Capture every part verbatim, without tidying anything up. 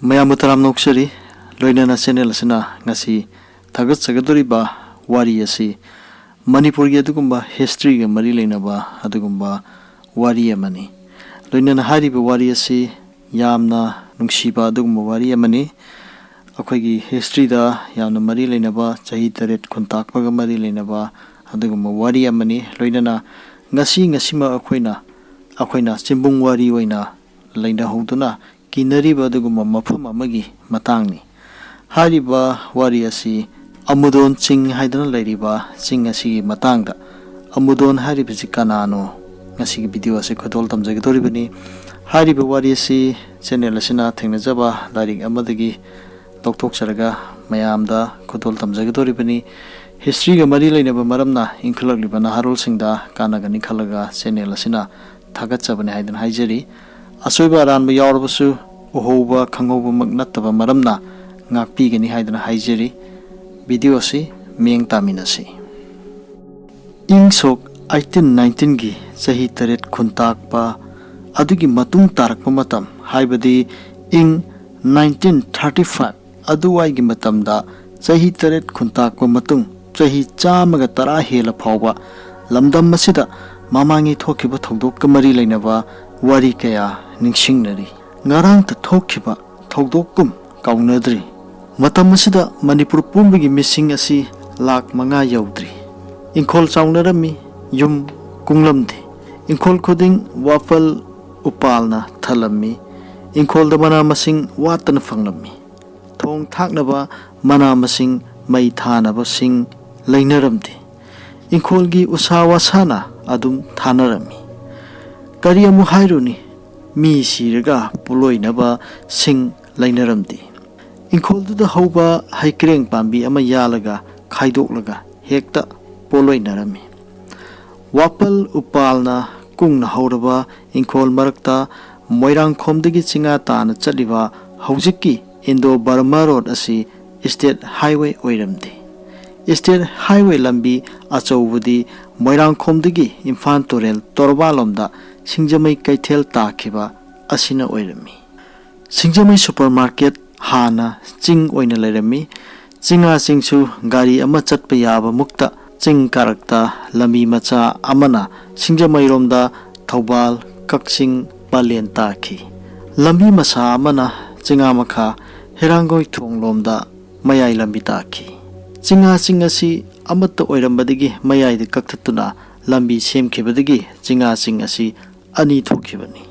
ꯃꯌꯥꯝꯕꯨ ꯇꯔꯥꯝꯅ ꯑꯣꯛꯆꯔꯤ꯫ ꯂꯣꯏꯅꯅ ꯆꯦꯅꯦꯜ ꯑꯁꯤꯅ ꯉꯁꯤ ꯊꯥꯒꯠꯆꯒꯗꯧꯔꯤꯕ ꯋꯥꯔꯤ ꯑꯁꯤ ꯃꯅꯤꯄꯨꯔꯒꯤ ꯑꯗꯨꯒꯨꯝꯕ ꯍꯤꯁꯇ꯭ꯔꯤꯒ ꯃꯔꯤ ꯂꯩꯅꯕ ꯑꯗꯨꯒꯨꯝꯕ ꯋꯥꯔꯤ ꯑꯃꯅꯤ꯫ ꯂꯣꯏꯅꯅ ꯍꯥꯏꯔꯤꯕ ꯋꯥꯔꯤ ꯑꯁꯤ ꯌꯥꯝꯅ ꯅꯨꯡꯁꯤꯕ ꯑꯗꯨꯒꯨꯝꯕ ꯋꯥꯔꯤ ꯑꯃꯅꯤ꯫ ꯑꯩꯈꯣꯏꯒꯤ ꯍꯤꯁꯇ꯭ꯔꯤꯗ ꯌꯥꯝꯅ ꯃꯔꯤ ꯂꯩꯅꯕ ꯆꯍꯤ ꯇꯔꯦꯠ ꯈꯨꯟꯇꯥꯛꯄꯒ ꯃꯔꯤ ꯂꯩꯅꯕ ꯑꯗꯨꯒꯨꯝꯕ ꯋꯥꯔꯤ ꯑꯃꯅꯤ꯫ ꯂꯣꯏꯅꯅ ꯉꯁꯤ ꯉꯁꯤꯃꯛ ꯑꯩꯈꯣꯏꯅ ꯑꯩꯈꯣꯏꯅ ꯆꯤꯡꯕꯨꯡ ꯋꯥꯔꯤ ꯑꯣꯏꯅ ꯂꯩꯅꯍꯧꯗꯨꯅ ꯀꯤꯅꯔꯤꯕ ꯑꯗꯨꯒꯨꯝꯕ ꯃꯐꯝ ꯑꯃꯒꯤ ꯃꯇꯥꯡꯅꯤ꯫ ꯍꯥꯏꯔꯤꯕ ꯋꯥꯔꯤ ꯑꯁꯤ ꯑꯃꯨꯗꯣꯟ ꯆꯤꯡ ꯍꯥꯏꯗꯨꯅ ꯂꯩꯔꯤꯕ ꯆꯤꯡ ꯑꯁꯤꯒꯤ ꯃꯇꯥꯡꯗ꯫ ꯑꯃꯨꯗꯣꯟ ꯍꯥꯏꯔꯤꯕꯁꯤ ꯀꯅꯥꯅꯣ? ꯉꯁꯤꯒꯤ ꯚꯤꯗꯤꯑꯣ ꯑꯁꯤ ꯈꯨꯗꯣꯜ ꯇꯝꯖꯒꯗꯧꯔꯤꯕꯅꯤ꯫ ꯍꯥꯏꯔꯤꯕ ꯋꯥꯔꯤ ꯑꯁꯤ ꯆꯦꯅꯦꯜ ꯑꯁꯤꯅ ꯊꯦꯡꯅꯖꯕ ꯂꯥꯏꯔꯤꯛ ꯑꯃꯗꯒꯤ ꯂꯧꯊꯣꯛꯆꯔꯒ ꯃꯌꯥꯝꯗ ꯈꯨꯗꯣꯜ ꯇꯝꯖꯒꯗꯧꯔꯤꯕꯅꯤ꯫ ꯍꯤꯁꯇ꯭ꯔꯤꯒ ꯃꯔꯤ ꯂꯩꯅꯕ ꯃꯔꯝꯅ ꯏꯟꯈꯠꯂꯛꯂꯤꯕ ꯅꯍꯥꯔꯣꯜꯁꯤꯡꯗ ꯀꯥꯟꯅꯒꯅꯤ ꯈꯜꯂꯒ ꯆꯦꯅꯦꯜ ꯑꯁꯤꯅ ꯊꯥꯒꯠꯆꯕꯅꯤ ꯍꯥꯏꯗꯨꯅ ꯍꯥꯏꯖꯔꯤ꯫ ꯑꯁꯣꯏꯕ ꯑꯔꯥꯟꯕ ꯌꯥꯎꯔꯕꯁꯨ ꯎꯍꯧꯕ ꯈꯪꯍꯧꯕꯃꯛ ꯅꯠꯇꯕ ꯃꯔꯝꯅ ꯉꯥꯛꯄꯤꯒꯅꯤ ꯍꯥꯏꯗꯨꯅ ꯍꯥꯏꯖꯔꯤ꯫ ꯚꯤꯗꯤꯑꯣ ꯑꯁꯤ ꯃꯤꯠꯌꯦꯡ ꯇꯥꯃꯤꯟꯅꯁꯤ꯫ ꯏꯪ ꯁꯣꯛ ꯑꯩꯠꯇꯤꯟ ꯅꯥꯏꯟꯇꯤꯟꯒꯤ ꯆꯍꯤ ꯇꯔꯦꯠ ꯈꯨꯟꯇꯥꯛꯄ ꯑꯗꯨꯒꯤ ꯃꯇꯨꯡ ꯇꯥꯔꯛꯄ ꯃꯇꯝ, ꯍꯥꯏꯕꯗꯤ ꯏꯪ ꯅꯥꯏꯟꯇꯤꯟ ꯊꯥꯔꯇꯤ ꯐꯥꯏꯚ ꯑꯗꯨꯋꯥꯏꯒꯤ ꯃꯇꯝꯗ, ꯆꯍꯤ ꯇꯔꯦꯠ ꯈꯨꯟꯇꯥꯛꯄ ꯃꯇꯨꯡ ꯆꯍꯤ ꯆꯥꯝꯃꯒ ꯇꯔꯥ ꯍꯦꯜꯂ ꯐꯥꯎꯕ ꯂꯝꯗꯝ ꯑꯁꯤꯗ ꯃꯃꯥꯡꯉꯩ ꯊꯣꯛꯈꯤꯕ ꯊꯧꯗꯣꯛꯀ ꯃꯔꯤ ꯂꯩꯅꯕ ꯋꯥꯔꯤ ꯀꯌꯥ ꯅꯤꯡꯁꯤꯡꯅꯔꯤ꯫ ꯉꯔꯥꯡꯇ ꯊꯣꯛꯈꯤꯕ ꯊꯧꯗꯣꯛꯀꯨꯝ ꯀꯥꯎꯅꯗ꯭ꯔꯤ꯫ ꯃꯇꯝ ꯑꯁꯤꯗ ꯃꯅꯤꯄꯨꯔ ꯄꯨꯝꯕꯒꯤ ꯃꯤꯁꯤꯡ ꯑꯁꯤ ꯂꯥꯈ ꯃꯉꯥ ꯌꯧꯗ꯭ꯔꯤ꯫ ꯏꯪꯈꯣꯜ ꯆꯥꯎꯅꯔꯝꯃꯤ, ꯌꯨꯝ ꯀꯨꯡꯂꯝꯗꯦ꯫ ꯏꯪꯈꯣꯜ ꯈꯨꯗꯤꯡ ꯋꯥꯄꯜ ꯎꯄꯥꯜꯅ ꯊꯜꯂꯝꯃꯤ꯫ ꯏꯪꯈꯣꯜꯗ ꯃꯅꯥ ꯃꯁꯤꯡ ꯋꯥꯠꯇꯅ ꯐꯪꯂꯝꯃꯤ꯫ ꯊꯣꯡ ꯊꯥꯛꯅꯕ ꯃꯅꯥ ꯃꯁꯤꯡ, ꯃꯩ ꯊꯥꯅꯕꯁꯤꯡ ꯂꯩꯅꯔꯝꯗꯦ꯫ ꯏꯪꯈꯣꯜꯒꯤ ꯎꯁꯥ ꯋꯥꯁꯥꯅ ꯑꯗꯨꯝ ꯊꯥꯅꯔꯝꯃꯤ꯫ ꯀꯔꯤ ꯑꯃꯨꯛ ꯍꯥꯏꯔꯨꯅꯤ? ꯃꯤ ꯁꯤꯔꯒ ꯄꯣꯠꯂꯣꯏꯅꯕ ꯁꯤꯡ ꯂꯩꯅꯔꯝꯗꯦ꯫ ꯏꯪꯈꯣꯜꯗꯨꯗ ꯍꯧꯕ ꯍꯩꯀ꯭ꯔꯦꯡ ꯄꯥꯝꯕꯤ ꯑꯃ ꯌꯥꯜꯂꯒ ꯈꯥꯏꯗꯣꯛꯂꯒ ꯍꯦꯛꯇ ꯄꯣꯠꯂꯣꯏꯅꯔꯝꯃꯤ꯫ ꯋꯥꯄꯜ ꯎꯄꯥꯜꯅ ꯀꯨꯡꯅ ꯍꯧꯔꯕ ꯏꯪꯈꯣꯜ ꯃꯔꯛꯇ ꯃꯣꯏꯔꯥꯡꯈꯣꯝꯗꯒꯤ ꯆꯤꯡꯉꯥ ꯇꯥꯅ ꯆꯠꯂꯤꯕ ꯍꯧꯖꯤꯛꯀꯤ ꯏꯟꯗꯣ ꯕꯔꯃꯥ ꯔꯣꯗ ꯑꯁꯤ ꯁ꯭ꯇꯦꯠ ꯍꯥꯏꯋꯦ ꯑꯣꯏꯔꯝꯗꯦ꯫ ꯁ꯭ꯇꯦꯠ ꯍꯥꯏꯋꯦ ꯂꯝꯕꯤ ꯑꯆꯧꯕꯗꯤ ꯃꯣꯏꯔꯥꯡꯈꯣꯝꯗꯒꯤ ꯏꯝꯐꯥꯜ ꯇꯨꯔꯦꯜ ꯇꯣꯔꯕꯥꯟꯂꯣꯝꯗ ꯁꯤꯡꯖꯃꯩ ꯀꯩꯊꯦꯜ ꯇꯥꯈꯤꯕ ꯑꯁꯤꯅ ꯑꯣꯏꯔꯝꯃꯤ꯫ ꯁꯤꯡꯖꯃꯩ ꯁꯨꯄꯔ ꯃꯥꯔꯀꯦꯠ ꯍꯥꯟꯅ ꯆꯤꯡ ꯑꯣꯏꯅ ꯂꯩꯔꯝꯃꯤ꯫ ꯆꯤꯡꯉꯥ ꯆꯤꯡꯁꯨ ꯒꯥꯔꯤ ꯑꯃ ꯆꯠꯄ ꯌꯥꯕ ꯃꯨꯛꯇ ꯆꯤꯡ ꯀꯥꯔꯛꯇ ꯂꯝꯕꯤ ꯃꯆꯥ ꯑꯃꯅ ꯁꯤꯡꯖꯃꯩꯔꯣꯝꯗ ꯊꯧꯕꯥꯜ, ꯀꯛꯆꯤꯡ, ꯄꯂꯦꯟ ꯇꯥꯈꯤ꯫ ꯂꯝꯕꯤ ꯃꯁꯥ ꯑꯃꯅ ꯆꯤꯡꯉꯥ ꯃꯈꯥ ꯍꯩꯔꯥꯡꯒꯣꯏ ꯊꯣꯡꯂꯣꯝꯗ ꯃꯌꯥꯏ ꯂꯝꯕꯤ ꯇꯥꯈꯤ꯫ ꯆꯤꯡꯉꯥ ꯆꯤꯡ ꯑꯁꯤ ꯑꯃꯠꯇ ꯑꯣꯏꯔꯝꯕꯗꯒꯤ ꯃꯌꯥꯏꯗ ꯀꯛꯊꯠꯇꯨꯅ ꯂꯝꯕꯤ ꯁꯦꯝꯈꯤꯕꯗꯒꯤ ꯆꯤꯡꯉꯥ ꯆꯤꯡ ꯑꯁꯤ ꯑꯅꯤ ꯊꯣꯛꯈꯤꯕꯅꯤ꯫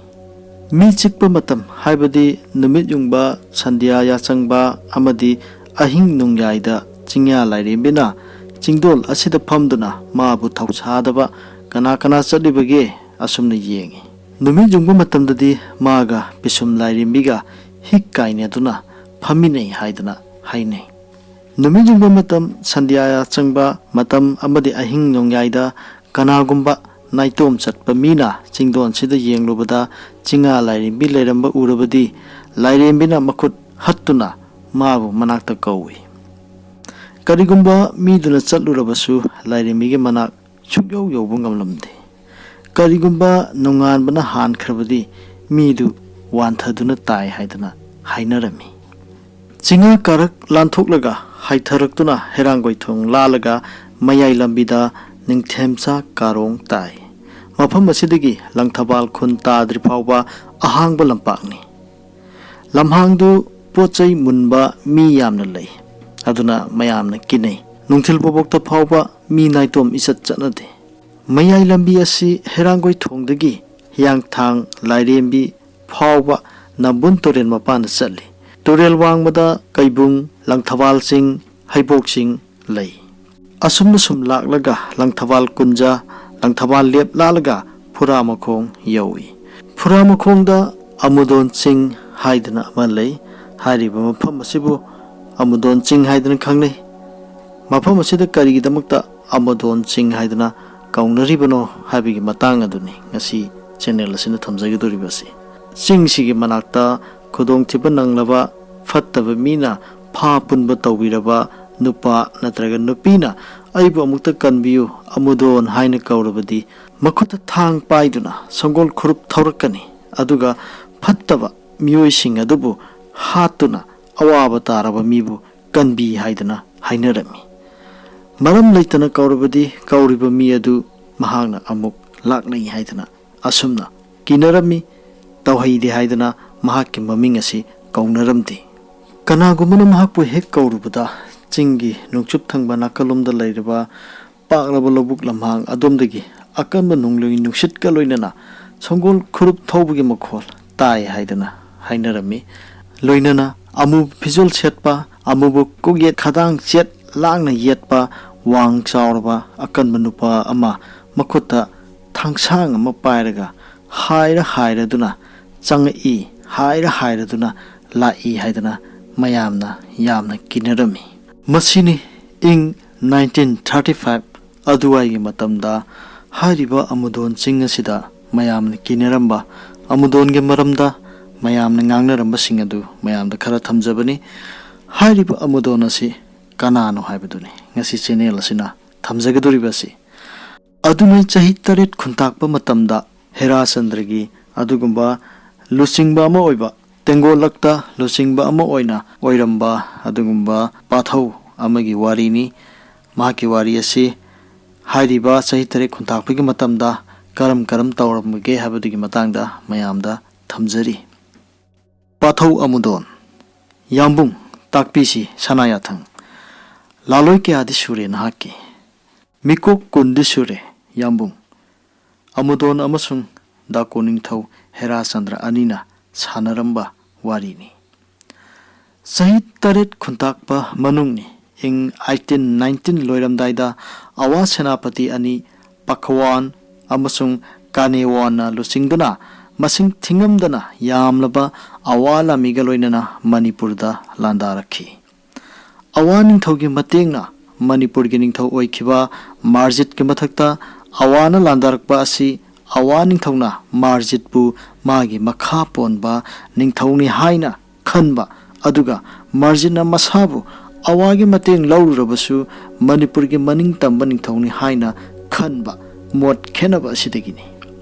ꯃꯤ ꯆꯤꯛꯄ ꯃꯇꯝ, ꯍꯥꯏꯕꯗꯤ ꯅꯨꯃꯤꯠ ꯌꯨꯡꯕ, ꯁꯟꯙ꯭ꯌꯥ ꯌꯥꯆꯪꯕ ꯑꯃꯗꯤ ꯑꯍꯤꯡ ꯅꯣꯡꯌꯥꯏꯗ ꯆꯤꯡꯌꯥ ꯂꯥꯏꯔꯦꯝꯕꯤꯅ ꯆꯤꯡꯗꯣꯜ ꯑꯁꯤꯗ ꯐꯝꯗꯨꯅ ꯃꯥꯕꯨ ꯊꯧꯁꯥꯗꯕ ꯀꯅꯥ ꯀꯅꯥ ꯆꯠꯂꯤꯕꯒꯦ ꯑꯁꯨꯝꯅ ꯌꯦꯡꯏ꯫ ꯅꯨꯃꯤꯠ ꯌꯨꯡꯕ ꯃꯇꯝꯗꯗꯤ ꯃꯥꯒ ꯄꯤꯁꯨꯝ ꯂꯥꯏꯔꯦꯝꯕꯤꯒ ꯍꯤꯛ ꯀꯥꯏꯅꯗꯨꯅ ꯐꯝꯃꯤꯟꯅꯩ ꯍꯥꯏꯗꯅ ꯍꯥꯏꯅꯩ꯫ ꯅꯨꯃꯤꯠ ꯌꯨꯡꯕ ꯃꯇꯝ, ꯁꯟꯙ꯭ꯌꯥ ꯌꯥꯆꯪꯕ ꯃꯇꯝ ꯑꯃꯗꯤ ꯑꯍꯤꯡ ꯅꯣꯡꯌꯥꯏꯗ ꯀꯅꯥꯒꯨꯝꯕ ꯅꯥꯏꯇꯣꯝ ꯆꯠꯄ ꯃꯤꯅ ꯆꯤꯡꯗꯣꯟꯁꯤꯗ ꯌꯦꯡꯂꯨꯕꯗ ꯆꯤꯡꯉꯥ ꯂꯥꯏꯔꯦꯝꯕꯤ ꯂꯩꯔꯝꯕ ꯎꯔꯕꯗꯤ ꯂꯥꯏꯔꯦꯝꯕꯤꯅ ꯃꯈꯨꯠ ꯍꯠꯇꯨꯅ ꯃꯥꯕꯨ ꯃꯅꯥꯛꯇ ꯀꯧꯏ꯫ ꯀꯔꯤꯒꯨꯝꯕ ꯃꯤꯗꯨꯅ ꯆꯠꯂꯨꯔꯕꯁꯨ ꯂꯥꯏꯔꯦꯝꯕꯤꯒꯤ ꯃꯅꯥꯛ ꯁꯨꯛꯌꯧ ꯌꯧꯕ ꯉꯝꯂꯝꯗꯦ꯫ ꯀꯔꯤꯒꯨꯝꯕ ꯅꯣꯡꯉꯥꯟꯕꯅ ꯍꯥꯟꯈ꯭ꯔꯕꯗꯤ ꯃꯤꯗꯨ ꯋꯥꯟꯊꯗꯨꯅ ꯇꯥꯏ ꯍꯥꯏꯗꯅ ꯍꯥꯏꯅꯔꯝꯃꯤ꯫ ꯆꯤꯡꯉꯥ ꯀꯥꯔꯛ ꯂꯥꯟꯊꯣꯛꯂꯒ ꯍꯥꯏꯊꯔꯛꯇꯨꯅ ꯍꯩꯔꯥꯡꯒꯣꯏꯊꯣꯡ ꯂꯥꯜꯂꯒ ꯃꯌꯥꯏ ꯂꯝꯕꯤꯗ ꯅꯤꯡꯊꯦꯝꯆꯥ ꯀꯥꯔꯣꯡ ꯇꯥꯏ꯫ ꯃꯐꯝ ꯑꯁꯤꯗꯒꯤ ꯂꯪꯊꯕꯥꯜ ꯈꯨꯟ ꯇꯥꯗ꯭ꯔꯤ ꯐꯥꯎꯕ ꯑꯍꯥꯡꯕ ꯂꯝꯄꯥꯛꯅꯤ꯫ ꯂꯝꯍꯥꯡꯗꯨ ꯄꯣꯠ ꯆꯩ ꯃꯨꯟꯕ ꯃꯤ ꯌꯥꯝꯅ ꯂꯩ꯫ ꯑꯗꯨꯅ ꯃꯌꯥꯝꯅ ꯀꯤꯅꯩ꯫ ꯅꯨꯡꯊꯤꯜ ꯐꯥꯎꯕꯣꯛꯇ ꯐꯥꯎꯕ ꯃꯤ ꯅꯥꯏꯇꯣꯝ ꯏꯆꯠ ꯆꯠꯅꯗꯦ꯫ ꯃꯌꯥꯏ ꯂꯝꯕꯤ ꯑꯁꯤ ꯍꯩꯔꯥꯡꯒꯣꯏ ꯊꯣꯡꯗꯒꯤ ꯍꯤꯌꯥꯡꯊꯥꯡ ꯂꯥꯏꯔꯦꯝꯕꯤ ꯐꯥꯎꯕ ꯅꯝꯕꯨꯜ ꯇꯨꯔꯦꯜ ꯃꯄꯥꯟꯗ ꯆꯠꯂꯤ꯫ ꯇꯨꯔꯦꯜ ꯋꯥꯡꯃꯗ ꯀꯩꯕꯨꯡ, ꯂꯪꯊꯕꯥꯜ ꯆꯤꯡ, ꯍꯩꯕꯣꯛ ꯆꯤꯡ ꯂꯩ꯫ ꯑꯁꯨꯝꯅ ꯁꯨꯝ ꯂꯥꯛꯂꯒ ꯂꯪꯊꯕꯥꯜ ꯀꯨꯟꯖ, ꯂꯪꯊꯕꯥꯜ ꯂꯦꯞ ꯂꯥꯜꯂꯒ ꯐꯨꯔꯥ ꯃꯈꯣꯡ ꯌꯧꯏ꯫ ꯐꯨꯔꯥ ꯃꯈꯣꯡꯗ ꯑꯃꯨꯗꯣꯟ ꯆꯤꯡ ꯍꯥꯏꯗꯅ ꯑꯃ ꯂꯩ꯫ ꯍꯥꯏꯔꯤꯕ ꯃꯐꯝ ꯑꯁꯤꯕꯨ ꯑꯃꯨꯗꯣꯟ ꯆꯤꯡ ꯍꯥꯏꯗꯅ ꯈꯪꯅꯩ꯫ ꯃꯐꯝ ꯑꯁꯤꯗ ꯀꯔꯤꯒꯤꯗꯃꯛꯇ ꯑꯃꯨꯗꯣꯟ ꯆꯤꯡ ꯍꯥꯏꯗꯅ ꯀꯧꯅꯔꯤꯕꯅꯣ ꯍꯥꯏꯕꯒꯤ ꯃꯇꯥꯡ ꯑꯗꯨꯅꯤ ꯉꯁꯤ ꯆꯦꯅꯦꯜ ꯑꯁꯤꯅ ꯊꯝꯖꯒꯗꯧꯔꯤꯕꯁꯤ꯫ ꯆꯤꯡꯁꯤꯒꯤ ꯃꯅꯥꯛꯇ ꯈꯨꯗꯣꯡꯊꯤꯕ ꯅꯪꯂꯕ ꯐꯠꯇꯕ ꯃꯤꯅ ꯐꯥ ꯄꯨꯟꯕ ꯇꯧꯕꯤꯔꯕ ꯅꯨꯄꯥ ꯅꯠꯇ꯭ꯔꯒ ꯅꯨꯄꯤꯅ "ꯑꯩꯕꯨ ꯑꯃꯨꯛꯇ ꯀꯟꯕꯤꯌꯨ, ꯑꯃꯨꯗꯣꯟ" ꯍꯥꯏꯅ ꯀꯧꯔꯕꯗꯤ ꯃꯈꯨꯠꯇ ꯊꯥꯡ ꯄꯥꯏꯗꯨꯅ ꯁꯪꯒꯣꯜ ꯈꯨꯔꯨꯞ ꯊꯧꯔꯛꯀꯅꯤ꯫ ꯑꯗꯨꯒ ꯐꯠꯇꯕ ꯃꯤꯑꯣꯏꯁꯤꯡ ꯑꯗꯨꯕꯨ ꯍꯥꯠꯇꯨꯅ ꯑꯋꯥꯕ ꯇꯥꯔꯕ ꯃꯤꯕꯨ ꯀꯟꯕꯤ ꯍꯥꯏꯗꯨꯅ ꯍꯥꯏꯅꯔꯝꯃꯤ꯫ ꯃꯔꯝ ꯂꯩꯇꯅ ꯀꯧꯔꯕꯗꯤ ꯀꯧꯔꯤꯕ ꯃꯤ ꯑꯗꯨ ꯃꯍꯥꯛꯅ ꯑꯃꯨꯛ ꯂꯥꯛꯅꯩ ꯍꯥꯏꯗꯨꯅ ꯑꯁꯨꯝꯅ ꯀꯤꯅꯔꯝꯃꯤ꯫ ꯇꯧꯍꯩꯗꯦ ꯍꯥꯏꯗꯨꯅ ꯃꯍꯥꯛꯀꯤ ꯃꯃꯤꯡ ꯑꯁꯤ ꯀꯧꯅꯔꯝꯗꯦ꯫ ꯀꯅꯥꯒꯨꯝꯕꯅ ꯃꯍꯥꯛꯄꯨ ꯍꯦꯛ ꯀꯧꯔꯨꯕꯗ ꯆꯤꯡꯒꯤ ꯅꯣꯡꯆꯨꯞ ꯊꯪꯕ ꯅꯥꯀꯜꯂꯣꯝꯗ ꯂꯩꯔꯤꯕ ꯄꯥꯛꯂꯕ ꯂꯧꯕꯨꯛ ꯂꯝꯍꯥꯡ ꯑꯗꯣꯝꯗꯒꯤ ꯑꯀꯟꯕ ꯅꯣꯡꯂꯩ ꯅꯨꯡꯁꯤꯠꯀ ꯂꯣꯏꯅꯅ ꯁꯪꯒꯣꯜ ꯈꯨꯔꯨꯞ ꯊꯧꯕꯒꯤ ꯃꯈꯣꯜ ꯇꯥꯏ ꯍꯥꯏꯗꯅ ꯍꯥꯏꯅꯔꯝꯃꯤ꯫ ꯂꯣꯏꯅꯅ ꯑꯃꯨꯕ ꯐꯤꯖꯣꯜ ꯁꯦꯠꯄ, ꯑꯃꯨꯕ ꯀꯣꯛꯌꯦꯠ ꯈꯗꯥꯡ ꯆꯦꯠ ꯂꯥꯡꯅ ꯌꯦꯠꯄ, ꯋꯥꯡ ꯆꯥꯎꯔꯕ ꯑꯀꯟꯕ ꯅꯨꯄꯥ ꯑꯃ ꯃꯈꯨꯠꯇ ꯊꯥꯡꯁꯥꯡ ꯑꯃ ꯄꯥꯏꯔꯒ ꯍꯥꯏꯔ ꯍꯥꯏꯔꯗꯨꯅ ꯆꯪꯉꯛꯏ, ꯍꯥꯏꯔ ꯍꯥꯏꯔꯗꯨꯅ ꯂꯥꯛꯏ ꯍꯥꯏꯗꯅ ꯃꯌꯥꯝꯅ ꯌꯥꯝꯅ ꯀꯤꯅꯔꯝꯃꯤ꯫ ꯃꯁꯤꯅꯤ ꯏꯪ ꯅꯥꯏꯟꯇꯤꯟ ꯊꯥꯔꯇꯤ ꯐꯥꯏꯚ ꯑꯗꯨꯋꯥꯏꯒꯤ ꯃꯇꯝꯗ ꯍꯥꯏꯔꯤꯕ ꯑꯃꯨꯗꯣꯟ ꯆꯤꯡ ꯑꯁꯤꯗ ꯃꯌꯥꯝꯅ ꯀꯤꯅꯔꯝꯕ ꯑꯃꯨꯗꯣꯟꯒꯤ ꯃꯔꯝꯗ ꯃꯌꯥꯝꯅ ꯉꯥꯡꯅꯔꯝꯕꯁꯤꯡ ꯑꯗꯨ ꯃꯌꯥꯝꯗ ꯈꯔ ꯊꯝꯖꯕꯅꯤ꯫ ꯍꯥꯏꯔꯤꯕ ꯑꯃꯨꯗꯣꯟ ꯑꯁꯤ ꯀꯅꯥꯅꯣ ꯍꯥꯏꯕꯗꯨꯅꯤ ꯉꯁꯤ ꯆꯦꯅꯦꯜ ꯑꯁꯤꯅ ꯊꯝꯖꯒꯗꯧꯔꯤꯕ ꯑꯁꯤ꯫ ꯑꯗꯨꯅ ꯆꯍꯤ ꯇꯔꯦꯠ ꯈꯨꯟꯇꯥꯛꯄ ꯃꯇꯝꯗ ꯍꯦꯔꯥꯆꯟꯗ꯭ꯔꯒꯤ ꯑꯗꯨꯒꯨꯝꯕ ꯂꯨꯆꯤꯡꯕ ꯑꯃ ꯑꯣꯏꯕ, ꯇꯦꯡꯒꯣꯜꯂꯛꯇ ꯂꯨꯆꯤꯡꯕ ꯑꯃ ꯑꯣꯏꯅ ꯑꯣꯏꯔꯝꯕ ꯑꯗꯨꯒꯨꯝꯕ ꯄꯥꯊꯧ ꯑꯃꯒꯤ ꯋꯥꯔꯤꯅꯤ꯫ ꯃꯍꯥꯛꯀꯤ ꯋꯥꯔꯤ ꯑꯁꯤ ꯍꯥꯏꯔꯤꯕ ꯆꯍꯤ ꯇꯔꯦꯠ ꯈꯨꯟꯇꯥꯛꯄꯒꯤ ꯃꯇꯝꯗ ꯀꯔꯝ ꯀꯔꯝ ꯇꯧꯔꯝꯕꯒꯦ ꯍꯥꯏꯕꯗꯨꯒꯤ ꯃꯇꯥꯡꯗ ꯃꯌꯥꯝꯗ ꯊꯝꯖꯔꯤ꯫ ꯄꯥꯊꯧ ꯑꯃꯨꯗꯣꯟ꯫ ꯌꯥꯝꯕꯨꯡ, ꯇꯥꯛꯄꯤꯁꯤ ꯁꯅꯥꯌꯥꯊꯪ꯫ ꯂꯥꯂꯣꯏ ꯀꯌꯥꯗꯤ ꯁꯨꯔꯦ ꯅꯍꯥꯛꯀꯤ? ꯃꯤꯀꯣꯛ ꯀꯨꯟꯗꯤ ꯁꯨꯔꯦ, ꯌꯥꯝꯕꯨꯡ꯫ ꯑꯃꯨꯗꯣꯟ ꯑꯃꯁꯨꯡ ꯗꯥꯀꯣ ꯅꯤꯡꯊꯧ ꯍꯦꯔꯥꯆꯟꯗ꯭ꯔ ꯑꯅꯤꯅ ꯁꯥꯟꯅꯔꯝꯕ ꯋꯥꯔꯤꯅꯤ꯫ ꯆꯍꯤ ꯇꯔꯦꯠ ꯈꯨꯟꯇꯥꯛꯄ ꯃꯅꯨꯡꯅꯤ꯫ ꯏꯪ ꯑꯩꯠꯇꯤꯟ ꯅꯥꯏꯟꯇꯤꯟ ꯂꯣꯏꯔꯝꯗꯥꯏꯗ ꯑꯋꯥ ꯁꯦꯅꯥꯄꯇꯤ ꯑꯅꯤ, ꯄꯥꯈꯋꯥꯟ ꯑꯃꯁꯨꯡ ꯀꯥꯅꯦꯋꯥꯟꯅ ꯂꯨꯆꯤꯡꯗꯨꯅ ꯃꯁꯤꯡ ꯊꯤꯉꯝꯗꯅ ꯌꯥꯝꯂꯕ ꯑꯋꯥ ꯂꯥꯃꯤꯒ ꯂꯣꯏꯅꯅ ꯃꯅꯤꯄꯨꯔꯗ ꯂꯥꯟꯗꯥꯔꯛꯈꯤ꯫ ꯑꯋꯥ ꯅꯤꯡꯊꯧꯒꯤ ꯃꯇꯦꯡꯅ ꯃꯅꯤꯄꯨꯔꯒꯤ ꯅꯤꯡꯊꯧ ꯑꯣꯏꯈꯤꯕ ꯃꯥꯔꯖꯤꯠꯀꯤ ꯃꯊꯛꯇ ꯑꯋꯥꯅ ꯂꯥꯟꯗꯥꯔꯛꯄ ꯑꯁꯤ ꯑꯋꯥ ꯅꯤꯡꯊꯧꯅ ꯃꯥꯔꯖꯤꯠꯄꯨ ꯃꯥꯒꯤ ꯃꯈꯥ ꯄꯣꯟꯕ ꯅꯤꯡꯊꯧꯅꯤ ꯍꯥꯏꯅ ꯈꯟꯕ, ꯑꯗꯨꯒ ꯃꯥꯔꯖꯤꯠꯅ ꯃꯁꯥꯕꯨ ꯑꯋꯥꯒꯤ ꯃꯇꯦꯡ ꯂꯧꯔꯨꯔꯕꯁꯨ ꯃꯅꯤꯄꯨꯔꯒꯤ ꯃꯅꯤꯡ ꯇꯝꯕ ꯅꯤꯡꯊꯧꯅꯤ ꯍꯥꯏꯅ ꯈꯟꯕ ꯃꯣꯠ ꯈꯦꯠꯅꯕ ꯑꯁꯤꯗꯒꯤꯅꯤ꯫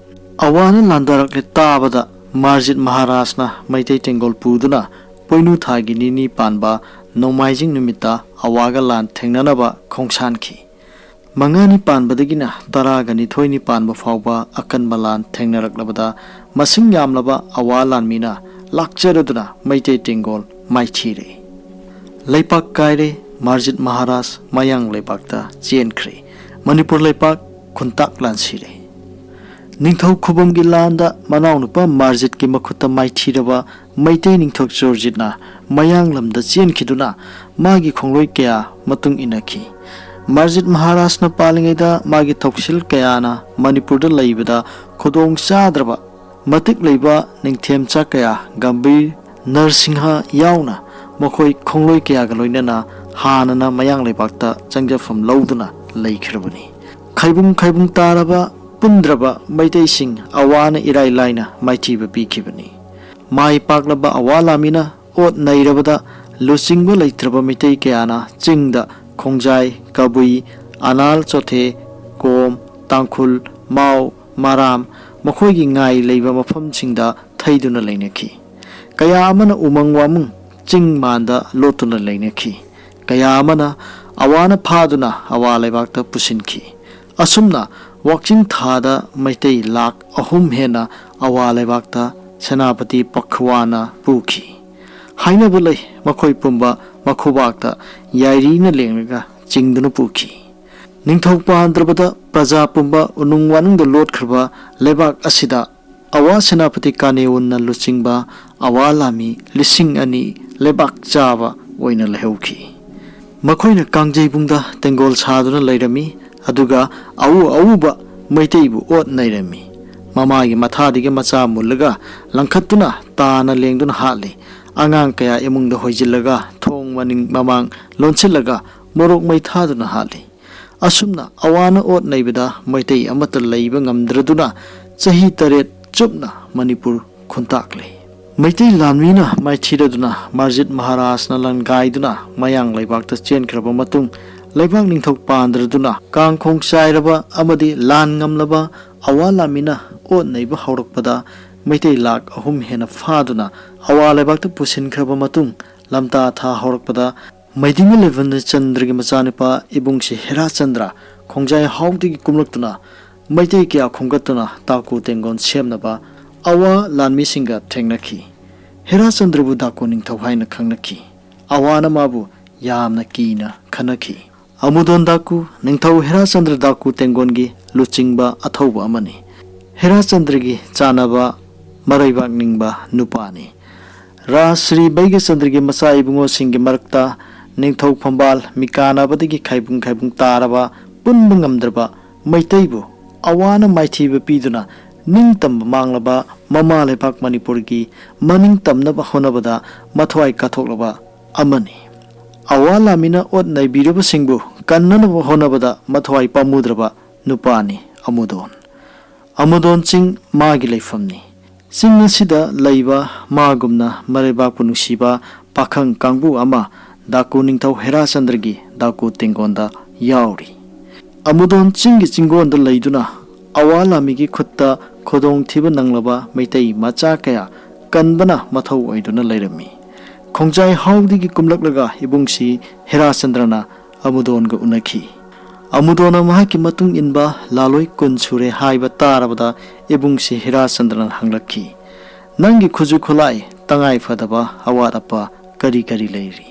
ꯑꯋꯥꯅ ꯂꯥꯟꯗꯥꯔꯛꯂꯦ ꯇꯥꯕꯗ ꯃꯥꯔꯖꯤꯠ ꯃꯍꯥꯔꯥꯖꯅ ꯃꯩꯇꯩ ꯇꯦꯡꯒꯣꯜ ꯄꯨꯗꯨꯅ ꯄꯣꯏꯅꯨ ꯊꯥꯒꯤ ꯅꯤꯅꯤ ꯄꯥꯟꯕ ꯅꯣꯡꯃꯥꯏꯖꯤꯡ ꯅꯨꯃꯤꯠꯇ ꯑꯋꯥꯒ ꯂꯥꯟ ꯊꯦꯡꯅꯅꯕ ꯈꯣꯡꯁꯥꯟꯈꯤ꯫ ꯃꯉꯥꯅꯤ ꯄꯥꯟꯕꯗꯒꯤꯅ ꯇꯔꯥꯒ ꯅꯤꯊꯣꯏꯅꯤ ꯄꯥꯟꯕ ꯐꯥꯎꯕ ꯑꯀꯟꯕ ꯂꯥꯟ ꯊꯦꯡꯅꯔꯛꯂꯕꯗ ꯃꯁꯤꯡ ꯌꯥꯝꯂꯕ ꯑꯋꯥ ꯂꯥꯟꯃꯤꯅ ꯂꯥꯛꯆꯔꯗꯨꯅ ꯃꯩꯇꯩ ꯇꯦꯡꯒꯣꯜ ꯃꯥꯏꯊꯤꯔꯦ꯫ ꯂꯩꯄꯥꯛ ꯀꯥꯏꯔꯦ꯫ ꯃꯥꯔꯖꯤꯠ ꯃꯍꯥꯔꯥꯖ ꯃꯌꯥꯡ ꯂꯩꯕꯥꯛꯇ ꯆꯦꯟꯈ꯭ꯔꯦ꯫ ꯃꯅꯤꯄꯨꯔ ꯂꯩꯄꯥꯛ ꯈꯨꯟꯇꯥꯛ ꯂꯥꯟꯁꯤꯔꯦ꯫ ꯅꯤꯡꯊꯧ ꯈꯨꯕꯝꯒꯤ ꯂꯥꯟꯗ ꯃꯅꯥꯎꯅꯨꯄꯥ ꯃꯥꯔꯖꯤꯠꯀꯤ ꯃꯈꯨꯠꯇ ꯃꯥꯏꯊꯤꯔꯕ ꯃꯩꯇꯩ ꯅꯤꯡꯊꯧ ꯆꯨꯔꯖꯤꯠꯅ ꯃꯌꯥꯡꯂꯝꯗ ꯆꯦꯟꯈꯤꯗꯨꯅ ꯃꯥꯒꯤ ꯈꯣꯡꯂꯣꯏ ꯀꯌꯥ ꯃꯇꯨꯡ ꯏꯟꯅꯈꯤ꯫ ꯃꯥꯔꯖꯤꯠ ꯃꯍꯥꯔꯥꯖꯅ ꯄꯥꯜꯂꯤꯉꯩꯗ ꯃꯥꯒꯤ ꯊꯧꯁꯤꯜ ꯀꯌꯥꯅ ꯃꯅꯤꯄꯨꯔꯗ ꯂꯩꯕꯗ ꯈꯨꯗꯣꯡ ꯆꯥꯗ꯭ꯔꯕ ꯃꯇꯤꯛ ꯂꯩꯕ ꯅꯤꯡꯊꯦꯝꯆꯥ ꯀꯌꯥ, ꯒꯝꯚꯤꯔ, ꯅꯔꯁꯤꯡꯍ ꯌꯥꯎꯅ ꯃꯈꯣꯏ ꯈꯣꯡꯂꯣꯏ ꯀꯌꯥꯒ ꯂꯣꯏꯅꯅ ꯍꯥꯟꯅꯅ ꯃꯌꯥꯡ ꯂꯩꯕꯥꯛꯇ ꯆꯪꯖꯐꯝ ꯂꯧꯗꯨꯅ ꯂꯩꯈ꯭ꯔꯕꯅꯤ꯫ ꯈꯥꯏꯕꯨꯡ ꯈꯥꯏꯕꯨꯡ ꯇꯥꯔꯕ ꯄꯨꯟꯗ꯭ꯔꯕ ꯃꯩꯇꯩꯁꯤꯡ ꯑꯋꯥꯅ ꯏꯔꯥꯏ ꯂꯥꯏꯅ ꯃꯥꯏꯊꯤꯕ ꯄꯤꯈꯤꯕꯅꯤ꯫ ꯃꯥꯏ ꯄꯥꯛꯂꯕ ꯑꯋꯥ ꯂꯥꯟꯃꯤꯅ ꯑꯣꯠ ꯅꯩꯔꯕꯗ ꯂꯨꯆꯤꯡꯕ ꯂꯩꯇ꯭ꯔꯕ ꯃꯩꯇꯩ ꯀꯌꯥꯅ ꯆꯤꯡꯗ ꯈꯣꯡꯖꯥꯏ, ꯀꯕꯨꯏ, ꯑꯅꯥꯜ ꯆꯣꯊꯦ, ꯀꯣꯝ, ꯇꯥꯡꯈꯨꯜ, ꯃꯥꯎ, ꯃꯔꯥꯝ, ꯃꯈꯣꯏꯒꯤ ꯉꯥꯏ ꯂꯩꯕ ꯃꯐꯝꯁꯤꯡꯗ ꯊꯩꯗꯨꯅ ꯂꯩꯅꯈꯤ꯫ ꯀꯌꯥ ꯑꯃꯅ ꯎꯃꯪ ꯋꯥꯃꯪ ꯆꯤꯡ ꯃꯥꯟꯗ ꯂꯣꯠꯇꯨꯅ ꯂꯩꯅꯈꯤ꯫ ꯀꯌꯥ ꯑꯃꯅ ꯑꯋꯥꯅ ꯐꯥꯗꯨꯅ ꯑꯋꯥ ꯂꯩꯕꯥꯛꯇ ꯄꯨꯁꯤꯟꯈꯤ꯫ ꯑꯁꯨꯝꯅ ꯋꯥꯛꯆꯤꯡ ꯊꯥꯗ ꯃꯩꯇꯩ ꯂꯥꯈ ꯑꯍꯨꯝ ꯍꯦꯟꯅ ꯑꯋꯥ ꯂꯩꯕꯥꯛꯇ ꯁꯦꯅꯥꯄꯇꯤ ꯄꯈꯋꯥꯅ ꯄꯨꯈꯤ꯫ ꯍꯥꯏꯅꯕ ꯂꯩ, ꯃꯈꯣꯏ ꯄꯨꯝꯕ ꯃꯈꯨꯕꯥꯛꯇ ꯌꯥꯏꯔꯤꯅ ꯂꯦꯡꯂꯒ ꯆꯤꯡꯗꯨꯅ ꯄꯨꯈꯤ꯫ ꯅꯤꯡꯊꯧ ꯄꯥꯟꯗ꯭ꯔꯕꯗ ꯄ꯭ꯔꯖꯥ ꯄꯨꯝꯕ ꯎꯅꯨꯡ ꯋꯥꯅꯨꯡꯗ ꯂꯣꯠꯈ꯭ꯔꯕ ꯂꯩꯕꯥꯛ ꯑꯁꯤꯗ ꯑꯋꯥ ꯁꯦꯅꯥꯄꯇꯤ ꯀꯥꯅꯦꯋꯨꯟꯅ ꯂꯨꯆꯤꯡꯕ ꯑꯋꯥ ꯂꯥꯟꯃꯤ ꯂꯤꯁꯤꯡ ꯑꯅꯤ ꯂꯩꯕꯥꯛ ꯆꯥꯕ ꯑꯣꯏꯅ ꯂꯩꯍꯧꯈꯤ꯫ ꯃꯈꯣꯏꯅ ꯀꯥꯡꯖꯩꯕꯨꯡꯗ ꯇꯦꯡꯒꯣꯜ ꯁꯥꯗꯨꯅ ꯂꯩꯔꯝꯃꯤ, ꯑꯗꯨꯒ ꯑꯎ ꯑꯎꯕ ꯃꯩꯇꯩꯕꯨ ꯑꯣꯠ ꯅꯩꯔꯝꯃꯤ꯫ ꯃꯃꯥꯒꯤ ꯃꯊꯥꯗꯒꯤ ꯃꯆꯥ ꯃꯨꯜꯂꯒ ꯂꯪꯈꯠꯇꯨꯅ ꯇꯥꯅ ꯂꯦꯡꯗꯨꯅ ꯍꯥꯠꯂꯤ꯫ ꯑꯉꯥꯡ ꯀꯌꯥ ꯏꯃꯨꯡꯗ ꯍꯣꯏꯖꯤꯜꯂꯒ ꯊꯣꯡ ꯃꯅꯤꯡ ꯃꯃꯥꯡ ꯂꯣꯟꯁꯤꯜꯂꯒ ꯃꯣꯔꯣꯛ ꯃꯩ ꯊꯥꯗꯨꯅ ꯍꯥꯠꯂꯤ꯫ ꯑꯁꯨꯝꯅ ꯑꯋꯥꯅ ꯑꯣꯠ ꯅꯩꯕꯗ ꯃꯩꯇꯩ ꯑꯃꯠꯇ ꯂꯩꯕ ꯉꯝꯗ꯭ꯔꯗꯨꯅ ꯆꯍꯤ ꯇꯔꯦꯠ ꯆꯨꯞꯅ ꯃꯅꯤꯄꯨꯔ ꯈꯨꯟꯇꯥꯛꯂꯦ꯫ ꯃꯩꯇꯩ ꯂꯥꯟꯃꯤꯅ ꯃꯥꯏꯊꯤꯔꯗꯨꯅ ꯃꯥꯔꯖꯤꯠ ꯃꯍꯥꯔꯥꯖꯅ ꯂꯥꯟꯒꯥꯏꯗꯨꯅ ꯃꯌꯥꯡ ꯂꯩꯕꯥꯛꯇ ꯆꯦꯟꯈ꯭ꯔꯕ ꯃꯇꯨꯡ, ꯂꯩꯕꯥꯛ ꯅꯤꯡꯊꯧ ꯄꯥꯟꯗ꯭ꯔꯗꯨꯅ ꯀꯥꯡꯈꯣꯡ ꯆꯥꯏꯔꯕ ꯑꯃꯗꯤ ꯂꯥꯟ ꯉꯝꯂꯕ ꯑꯋꯥ ꯂꯥꯟꯃꯤꯅ ꯑꯣꯠ ꯅꯩꯕ ꯍꯧꯔꯛꯄꯗ ꯃꯩꯇꯩ ꯂꯥꯈ ꯑꯍꯨꯝ ꯍꯦꯟꯅ ꯐꯥꯗꯨꯅ ꯑꯋꯥ ꯂꯩꯕꯥꯛꯇ ꯄꯨꯁꯤꯟꯈ꯭ꯔꯕ ꯃꯇꯨꯡ, ꯂꯝꯇꯥ ꯊꯥ ꯍꯧꯔꯛꯄꯗ ꯃꯩꯗꯤꯡꯉ ꯂꯩꯕꯟꯗ ꯆꯟꯗ꯭ꯔꯒꯤ ꯃꯆꯥꯅꯨꯄꯥ ꯏꯕꯨꯡꯁꯤ ꯍꯦꯔꯥꯆꯟꯗ꯭ꯔ ꯈꯣꯡꯖꯥꯏ ꯍꯥꯎꯗꯒꯤ ꯀꯨꯝꯂꯛꯇꯨꯅ ꯃꯩꯇꯩ ꯀꯌꯥ ꯈꯣꯝꯒꯠꯇꯨꯅ ꯗꯥꯀꯨ ꯇꯦꯡꯒꯣꯟ ꯁꯦꯝꯅꯕ ꯑꯋꯥ ꯂꯥꯟꯃꯤꯁꯤꯡꯒ ꯊꯦꯡꯅꯈꯤ꯫ ꯍꯦꯔꯥꯆꯟꯗ꯭ꯔꯕꯨ ꯗꯥꯀꯨ ꯅꯤꯡꯊꯧ ꯍꯥꯏꯅ ꯈꯪꯅꯈꯤ꯫ ꯑꯋꯥꯅ ꯃꯥꯕꯨ ꯌꯥꯝꯅ ꯀꯤꯅ ꯈꯟꯅꯈꯤ꯫ ꯑꯃꯨꯗꯣꯟ ꯗꯥꯀꯨ ꯅꯤꯡꯊꯧ ꯍꯦꯔꯥꯆꯟꯗ꯭ꯔ ꯗꯥꯀꯨ ꯇꯦꯡꯒꯣꯟꯒꯤ ꯂꯨꯆꯤꯡꯕ ꯑꯊꯧꯕ ꯑꯃꯅꯤ꯫ ꯍꯦꯔꯥꯆꯟꯗ꯭ꯔꯒꯤ ꯆꯥꯟꯅꯕ ꯃꯔꯩꯕꯥꯛ ꯅꯤꯡꯕ ꯅꯨꯄꯥꯅꯤ꯫ ꯔꯥꯖ ꯁ꯭ꯔꯤ ꯕꯩꯒꯆꯟꯗ꯭ꯔꯒꯤ ꯃꯆꯥ ꯏꯕꯨꯡꯉꯣꯁꯤꯡꯒꯤ ꯃꯔꯛꯇ ꯅꯤꯡꯊꯧ ꯐꯝꯕꯥꯜ ꯃꯤꯀꯥꯅꯕꯗꯒꯤ ꯈꯥꯏꯕꯨꯡ ꯈꯥꯏꯕꯨꯡ ꯇꯥꯔꯕ ꯄꯨꯟꯕ ꯉꯝꯗ꯭ꯔꯕ ꯃꯩꯇꯩꯕꯨ ꯑꯋꯥꯅ ꯃꯥꯏꯊꯤꯕ ꯄꯤꯗꯨꯅ ꯅꯤꯡꯇꯝꯕ ꯃꯥꯡꯂꯕ ꯃꯃꯥ ꯂꯩꯕꯥꯛ ꯃꯅꯤꯄꯨꯔꯒꯤ ꯃꯅꯤꯡ ꯇꯝꯅꯕ ꯍꯣꯠꯅꯕꯗ ꯃꯊ꯭ꯋꯥꯏ ꯀꯠꯊꯣꯛꯂꯕ ꯑꯃꯅꯤ꯫ ꯑꯋꯥ ꯂꯥꯃꯤꯅ ꯑꯣꯠ ꯅꯩꯕꯤꯔꯕꯁꯤꯡꯕꯨ ꯀꯟꯅꯅꯕ ꯍꯣꯠꯅꯕꯗ ꯃꯊ꯭ꯋꯥꯏ ꯄꯥꯝꯃꯨꯗ꯭ꯔꯕ ꯅꯨꯄꯥꯅꯤ ꯑꯃꯨꯗꯣꯟ꯫ ꯑꯃꯨꯗꯣꯟ ꯆꯤꯡ ꯃꯥꯒꯤ ꯂꯩꯐꯝꯅꯤ꯫ ꯆꯤꯡ ꯑꯁꯤꯗ ꯂꯩꯕ ꯃꯥꯒꯨꯝꯅ ꯃꯔꯩꯕꯥꯛꯄꯨ ꯅꯨꯡꯁꯤꯕ ꯄꯥꯈꯪ ꯀꯥꯡꯕꯨ ꯑꯃ ꯗꯥꯀꯨ ꯅꯤꯡꯊꯧ ꯍꯦꯔꯥꯆꯟꯗ꯭ꯔꯒꯤ ꯗꯥꯀꯨ ꯇꯦꯡꯒꯣꯟꯗ ꯌꯥꯎꯔꯤ꯫ ꯑꯃꯨꯗꯣꯟ ꯆꯤꯡꯒꯤ ꯆꯤꯡꯒꯣꯟꯗ ꯂꯩꯗꯨꯅ ꯑꯋꯥ ꯂꯥꯃꯤꯒꯤ ꯈꯨꯠꯇ ꯈꯨꯗꯣꯡꯊꯤꯕ ꯅꯪꯂꯕ ꯃꯩꯇꯩ ꯃꯆꯥ ꯀꯌꯥ ꯀꯟꯕꯅ ꯃꯊꯧ ꯑꯣꯏꯗꯨꯅ ꯂꯩꯔꯝꯃꯤ꯫ ꯈꯣꯡꯖꯥꯏ ꯍꯥꯎꯗꯒꯤ ꯀꯨꯝꯂꯛꯂꯒ ꯏꯕꯨꯡꯁꯤ ꯍꯦꯔꯥꯆꯟꯗ꯭ꯔꯅ ꯑꯃꯨꯗꯣꯟꯒ ꯎꯅꯈꯤ꯫ ꯑꯃꯨꯗꯣꯟꯅ ꯃꯍꯥꯛꯀꯤ ꯃꯇꯨꯡ ꯏꯟꯕ ꯂꯥꯂꯣꯏ ꯀꯨꯟ ꯁꯨꯔꯦ ꯍꯥꯏꯕ ꯇꯥꯔꯕꯗ ꯏꯕꯨꯡꯁꯤ ꯍꯦꯔꯥꯆꯟꯗ꯭ꯔꯅ ꯍꯪꯂꯛꯈꯤ, "ꯅꯪꯒꯤ ꯈꯨꯠꯁꯨ ꯈꯨꯠꯂꯥꯏ ꯇꯉꯥꯏ ꯐꯗꯕ ꯑꯋꯥꯠ ꯑꯄꯥ ꯀꯔꯤ ꯀꯔꯤ ꯂꯩꯔꯤ?"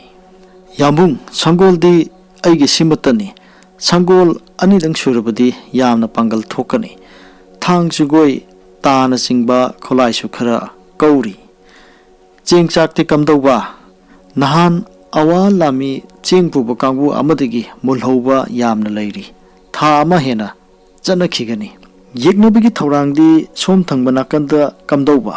"ꯌꯥꯝꯕꯨꯡ, ꯁꯪꯒꯣꯜꯗꯤ ꯑꯩꯒꯤ ꯁꯤꯃꯠꯇꯅꯤ꯫ ꯁꯪꯒꯣꯜ ꯑꯅꯤꯗꯪ ꯁꯨꯔꯕꯗꯤ ꯌꯥꯝꯅ ꯄꯥꯡꯒꯜ ꯊꯣꯛꯀꯅꯤ꯫ ꯊꯥꯡ ꯖꯒꯣꯏ ꯇꯥꯅꯆꯤꯡꯕ ꯈꯨꯠꯂꯥꯏꯁꯨ ꯈꯔ ꯀꯧꯔꯤ꯫ ꯆꯦꯡ ꯆꯥꯛꯇꯤ ꯀꯝꯗꯧꯕ? ꯅꯍꯥꯟ ꯑꯋꯥ ꯂꯥꯃꯤ ꯆꯦꯡ ꯄꯨꯕ ꯀꯥꯡꯕꯨ ꯑꯃꯗꯒꯤ ꯃꯨꯜꯍꯧꯕ ꯌꯥꯝꯅ ꯂꯩꯔꯤ꯫ ꯊꯥ ꯑꯃ ꯍꯦꯟꯅ ꯆꯠꯅꯈꯤꯒꯅꯤ꯫ ꯌꯦꯛꯅꯕꯒꯤ ꯊꯧꯔꯥꯡꯗꯤ ꯁꯣꯝ ꯊꯪꯕ ꯅꯥꯀꯟꯗ ꯀꯝꯗꯧꯕ?"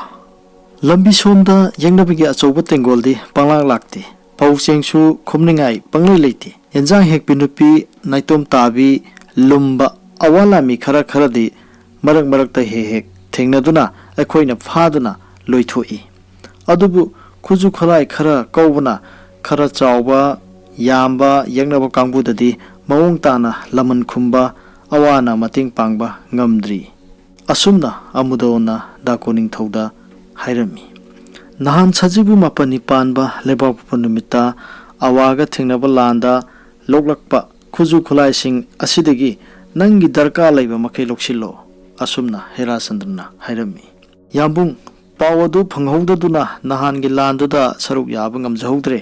"ꯂꯝꯕꯤ ꯁꯣꯝꯗ ꯌꯦꯛꯅꯕꯒꯤ ꯑꯆꯧꯕ ꯇꯦꯡꯒꯣꯜꯗꯤ ꯄꯪꯂꯥꯛ ꯂꯥꯛꯇꯦ꯫ ꯐꯧ ꯆꯦꯡꯁꯨ ꯈꯨꯝꯅꯤꯡꯉꯥꯏ ꯄꯪꯂꯩ ꯂꯩꯇꯦ꯫ ꯌꯦꯟꯖꯥꯡ ꯍꯦꯛꯄꯤ ꯅꯨꯄꯤ ꯅꯥꯏꯇꯣꯝ ꯇꯥꯕꯤ ꯂꯨꯝꯕ ꯑꯋꯥ ꯂꯥꯃꯤ ꯈꯔ ꯈꯔꯗꯤ ꯃꯔꯛ ꯃꯔꯛꯇ ꯍꯦꯛ ꯍꯦꯛ ꯊꯦꯡꯅꯗꯨꯅ ꯑꯩꯈꯣꯏꯅ ꯐꯥꯗꯨꯅ ꯂꯣꯏꯊꯣꯛꯏ꯫ ꯑꯗꯨꯕꯨ ꯈꯨꯠꯁꯨ ꯈꯨꯠꯂꯥꯏ ꯈꯔ ꯀꯧꯕꯅ ꯈꯔ ꯆꯥꯎꯕ, ꯌꯥꯝꯕ ꯌꯦꯛꯅꯕ ꯀꯥꯡꯕꯨꯗꯗꯤ ꯃꯑꯣꯡ ꯇꯥꯅ ꯂꯃꯟ ꯈꯨꯝꯕ, ꯑꯋꯥꯅ ꯃꯇꯦꯡ ꯄꯥꯡꯕ ꯉꯝꯗ꯭ꯔꯤ꯫ ꯑꯁꯨꯝꯅ ꯑꯃꯨꯗꯣꯟꯅ ꯗꯥ ꯀꯣꯅꯤꯡꯊꯧꯗ ꯍꯥꯏꯔꯝꯃꯤ꯫ ꯅꯍꯥꯟ ꯁꯖꯤꯕꯨ ꯃꯥꯄꯟꯅꯤ ꯄꯥꯟꯕ ꯂꯩꯕꯥꯛꯄꯣꯛꯄ ꯅꯨꯃꯤꯠꯇ ꯑꯋꯥꯒ ꯊꯦꯡꯅꯕ ꯂꯥꯟꯗ ꯂꯣꯛꯂꯛꯄ ꯈꯨꯠꯁꯨ ꯈꯨꯠꯂꯥꯏꯁꯤꯡ ꯑꯁꯤꯗꯒꯤ ꯅꯪꯒꯤ ꯗꯔꯀꯥꯔ ꯂꯩꯕ ꯃꯈꯩ ꯂꯧꯁꯤꯜꯂꯣ, ꯑꯁꯨꯝꯅ ꯍꯦꯔꯥꯆꯟꯗ꯭ꯔꯅ ꯍꯥꯏꯔꯝꯃꯤ꯫ ꯌꯥꯝꯕꯨꯡ, ꯄꯥꯎ ꯑꯗꯨ ꯐꯪꯍꯧꯗꯗꯨꯅ ꯅꯍꯥꯟꯒꯤ ꯂꯥꯟꯗꯨꯗ ꯁꯔꯨꯛ ꯌꯥꯕ ꯉꯝꯖꯍꯧꯗ꯭ꯔꯦ꯫